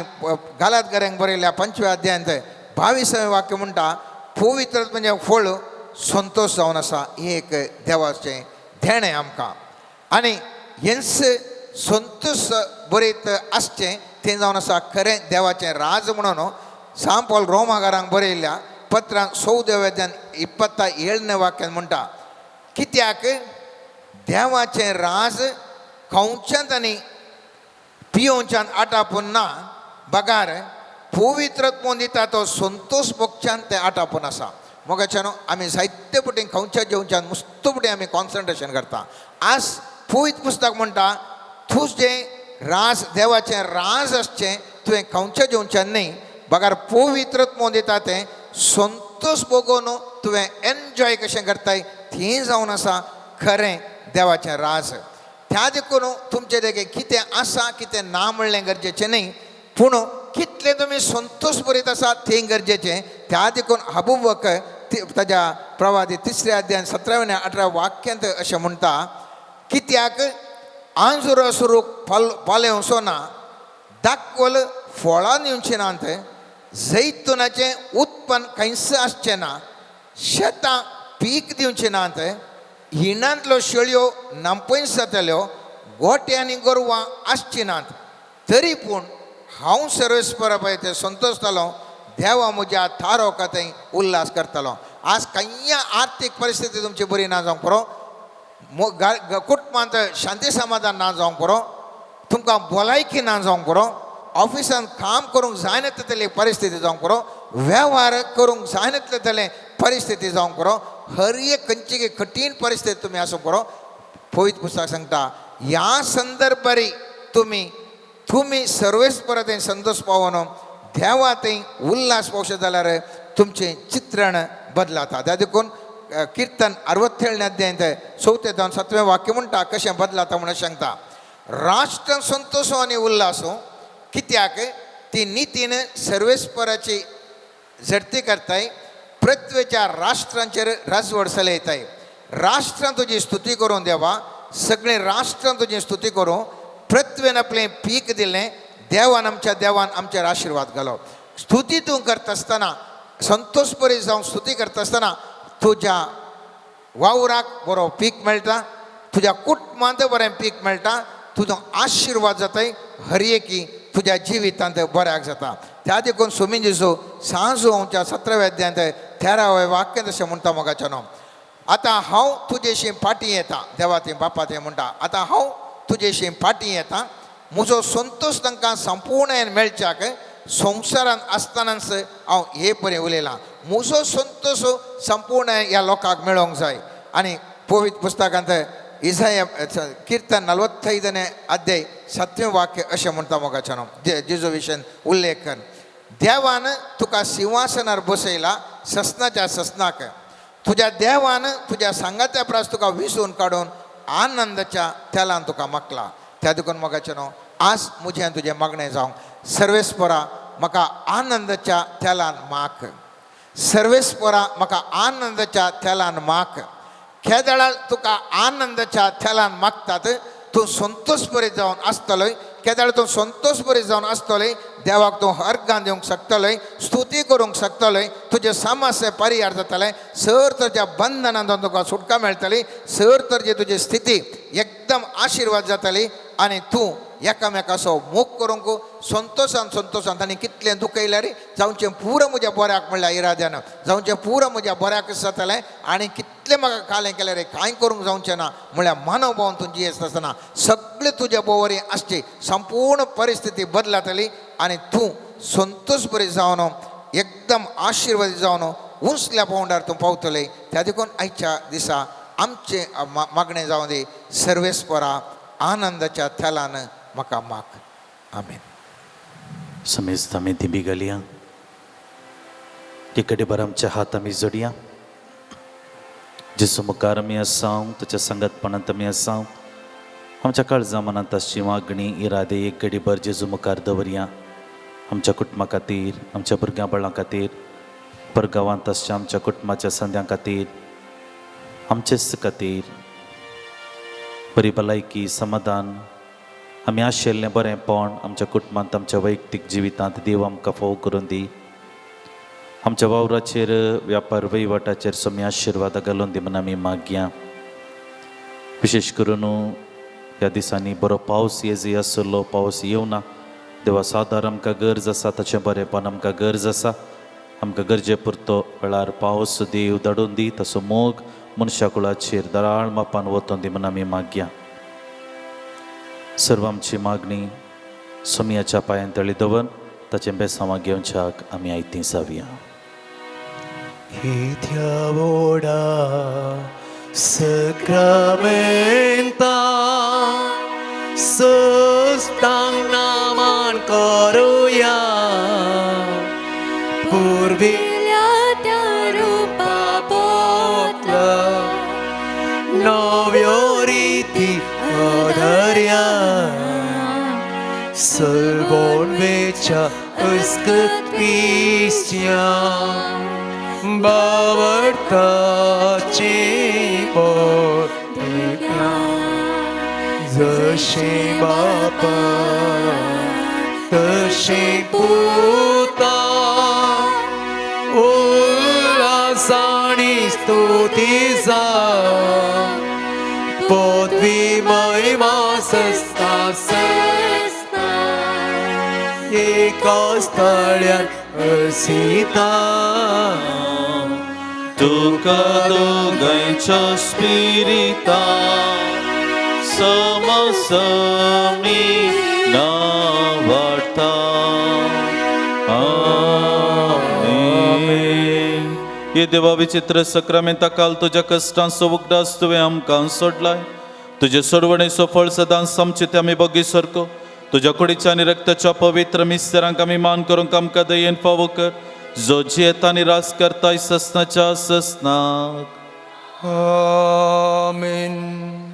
F: गालात घऱ्यांक बरयल्ल्या 5व्या अध्यायांत 22वें वाक्य म्हणटा, पवित्र आत्म्याचें फळ संतोश जावन आसा. हें एक देवाचें देणें आमकां आनी हेंच संतोश बरयत आसचें तें जावन आसा खरें देवाचें राज म्हणून सांत पॉल रोमागारांक बरयल्ल्या पत्रांत 14व्या अध्यायांत 27 वाक्यान म्हणटा, कित्याक देवाचें राज खावच्यांत आनी पियोवच्यान आटापून ना, बगार पवित्र आत्मो दिता तो संतोश भोगच्यान तें आटापून आसा. मोगाच्यान आमी जायते पटी खावच्या जेवच्यान मस्त पटी आमी कॉन्सन्ट्रेशन करता. आज पवित्र पुस्तक म्हणटा तुजें राज देवाचें राज आसचें तुवें खावच्या जेवच्यान न्हय, बगार पवित्र आत्मो दिता तें संतोश भोगोवन तुवें एन्जॉय कशें करताय तें जावन आसा खरें देवाचें राज. त्या देखून तुमचें देगे कितें आसा कितें ना म्हणलें गरजेचें न्हय, पूण कितलें तुमी संतोश बरीत आसा तें गरजेचें. त्या देखून हबुबक ताज्या प्रवादी 3ऱ्या अध्यायान 17व्या आनी 18व्या वाक्यांत अशें म्हणटा, कित्याक आंजुरा सुरूक पालेवचो ना, दाखवल फळां दिवचें नात, जैतुनाचें उत्पन्न खंयच आसचें ना, शेतां पीक दिवचें नात, हिणांतल्यो शेळयो नांपयस जातल्यो, गोटे आनी गोरवां आसचीं नात, तरी पूण हांव सर्वेस्परा पळय ते संतोश जालो, देवा म्हज्या थारो थंय उल्हास करतलो. आज खंय आर्थीक परिस्थिती तुमची बरी ना जावंक पुरो, कुटुंबांत शांती समाधान ना जावंक पुरो, तुमकां भलायकी ना जावंक पुरो, ऑफिसांत काम करूंक जायना तितली परिस्थिती जावंक पुरो, वेव्हार करूंक जायना तितले परिस्थिती जावंक पुरो, हर एक खंयची कठीण परिस्थिती तुमी आसूंक पुरो. पवित्र पुस्तक सांगता ह्या संदर्भारी तुमी तुमी सर्वेस्परा थंय संतोश पावोन देवा थंय उल्हास पावशें जाल्यार तुमचें चित्रण बदलाता. त्या देखून किर्तन 67 अध्यायांत 4 जावन 7वें वाक्य म्हणटा कशें बदलाता म्हणून सांगता, राष्ट्र संतोश आनी उल्हास कित्याक ती नितीन सर्वेस्पराची झडती करताय, पृथ्वेच्या राष्ट्रांचेर राजवड चलयताय. राष्ट्रां तुजी स्तुती करूं देवा, सगळीं राष्ट्रां तुजी स्तुती करूं, पृथ्वेन आपलें पीक दिलें, देवान आमच्या देवान आमचेर आशिर्वाद घालो. स्तुती तूं करता आसतना संतोश बरी जावन स्तुती करता आसतना तुज्या वावराक बरो पीक मेळटा, तुज्या कुटुंबांत बरें पीक मेळटा, तुजो आशिर्वाद जाताय, हर एकी तुज्या जिवितांत बऱ्याक जाता. त्या देखून स्वामी जेजू सांजू आमच्या 17व्या अध्यायांत 13व्या वाक्यांत अशें म्हणटा मोगाच्यानो, आतां हांव तुजेशी फाटीं येता, देवा थंय बापा थंय म्हणटा, आतां हांव तुजेशी फाटीं येता, म्हजो संतोश तांकां संपूर्ण मेळच्याक संवसारांत आसतनाच हांव हे परी उलयलां, म्हजो संतोश संपूर्ण ह्या लोकांक मेळोंक जाय. आनी पवित्र पुस्तकांत इसाया किर्तन 45 अध्याय 7वें वाक्य अशें म्हणटा मोगाच्यानो, जेजू विशयान उल्लेख कर, देवान तुका सिंहासनार बसयला ससनाच्या ससनाक, तुज्या देवान तुज्या सांगात्या प्रास तुका विसून काडून आनंदाच्या तेलान तुका मागला. त्या देखून मोगाच्यानो आज म्हजें आनी तुजें मागणें जावंक सर्वेस्परा म्हाका आनंदाच्या तेलान माक, सर्वेस्परा म्हाका आनंदाच्या तेलान माक. केदळा तुका आनंदाच्या तेलान मागतात तूं संतोश बरी जावन आसतलोय, केदळ तूं संतोश बरी जावन आसतलोय, देवाक तूं अर्गां दिवंक शकतलोय, स्तुती करूंक शकतलोय, तुजे समस्या परिहार जातले, सर तुज्या बंधनांतून तुका सुटका मेळटली, सर तर तुजी स्थिती एकदम आशिर्वाद जातली आनी तूं एकामेकाचो मोग करूंक संतोशान संतोशान तांणी कितलें दुखयल्यार जावचें पुरो म्हज्या बऱ्याक म्हणल्यार इराद्यान जावचें पुरो म्हज्या बऱ्याक जातलें आनी कितलें म्हाका कालें केल्यार कांय करूंक जावचें ना म्हणल्यार मनोभावन तूं जियेता आसतना सगळें तुज्या बोवरी आसची संपूर्ण परिस्थिती बदलातली आनी तूं संतोश बरी जावन एकदम आशिर्वाद जावन उंचल्या पावंडार तूं पावतलें. त्या देखून आयच्या दिसा आमचें मागणें जावं दी सर्वेस्परा आनंदाच्या थेलान म्हाका माग. आमेन.
C: समेस्त आमी दिंबी घालया. एकडे बरं आमचे हात आमी जोडया. जेजू मुखार आमी आसाव, ताच्या सांगातपणांत आमी आसाव. आमच्या काळजा मनांत आसची मागणी इरादे एक घडीभर जेजू मुखार दवरया. आमच्या कुटुंबा खातीर, आमच्या भुरग्यां बाळां खातीर, परगांवांत आसच्या आमच्या कुटुंबाच्या संद्यां खातीर, आमचेच खातीर बरी भलायकी, समाधान, आमी आशिल्लें बरेंपण आमच्या कुटुंबांत, आमच्या वैयक्तीक जिवितांत देव आमकां फोव करून दी. आमच्या वावराचेर, व्यापार वहिवाटाचेर स्वामी आशिर्वाद घालून दी म्हूण आमी मागया. विशेश करून ह्या दिसांनी बरो पावस ये आसलो, पावस येवना. देवा सादार आमकां गरज आसा, ताचें बरेंपण आमकां गरज आसा. आमकां गरजे पुरतो वेळार पावस देव धाडून दी. तसो मोग मनशा कुळाचेर दराळ मापान वतोन दी म्हूण आमी मागया. सर्व आमची मागणी सोमयाच्या पांयान तळी दवर ताचें बेसांवां घेवच्याक आमी आयतीं जावया.
A: कित्या व्हडा सक्रामेंता सस्तांग नामान करुया. पुर्विल्ल्या
B: त्या रुपा पोतला
A: नव्यो रिती अधर्या सलबोन वेच्या अस्कत पिस्या बावडताची बोधिका जशें बापा तशें पुता उल्हासाणी स्तुती जा पदवी महिमा सस्ता एका स्थळ्यान असिता.
D: तुका दोगांयच्या स्पिरिता समसमी नावाडटा. आमेन. हे देवा विचित्र सक्रामेंता काल तुज्या कश्टांचो उगडास तुवें आमकां सोडलाय. तुजे सोडवणेचो फळ सदांच आमचे ते आमी बगी सारको तुज्या कुडीच्या आनी रक्ताच्या पवित्र मिस्तरांक आमी मान करूंक आमकां दयेन फावो कर, जो जियेता आनी राज करताय ससनाच्या ससनाक.
A: आमेन.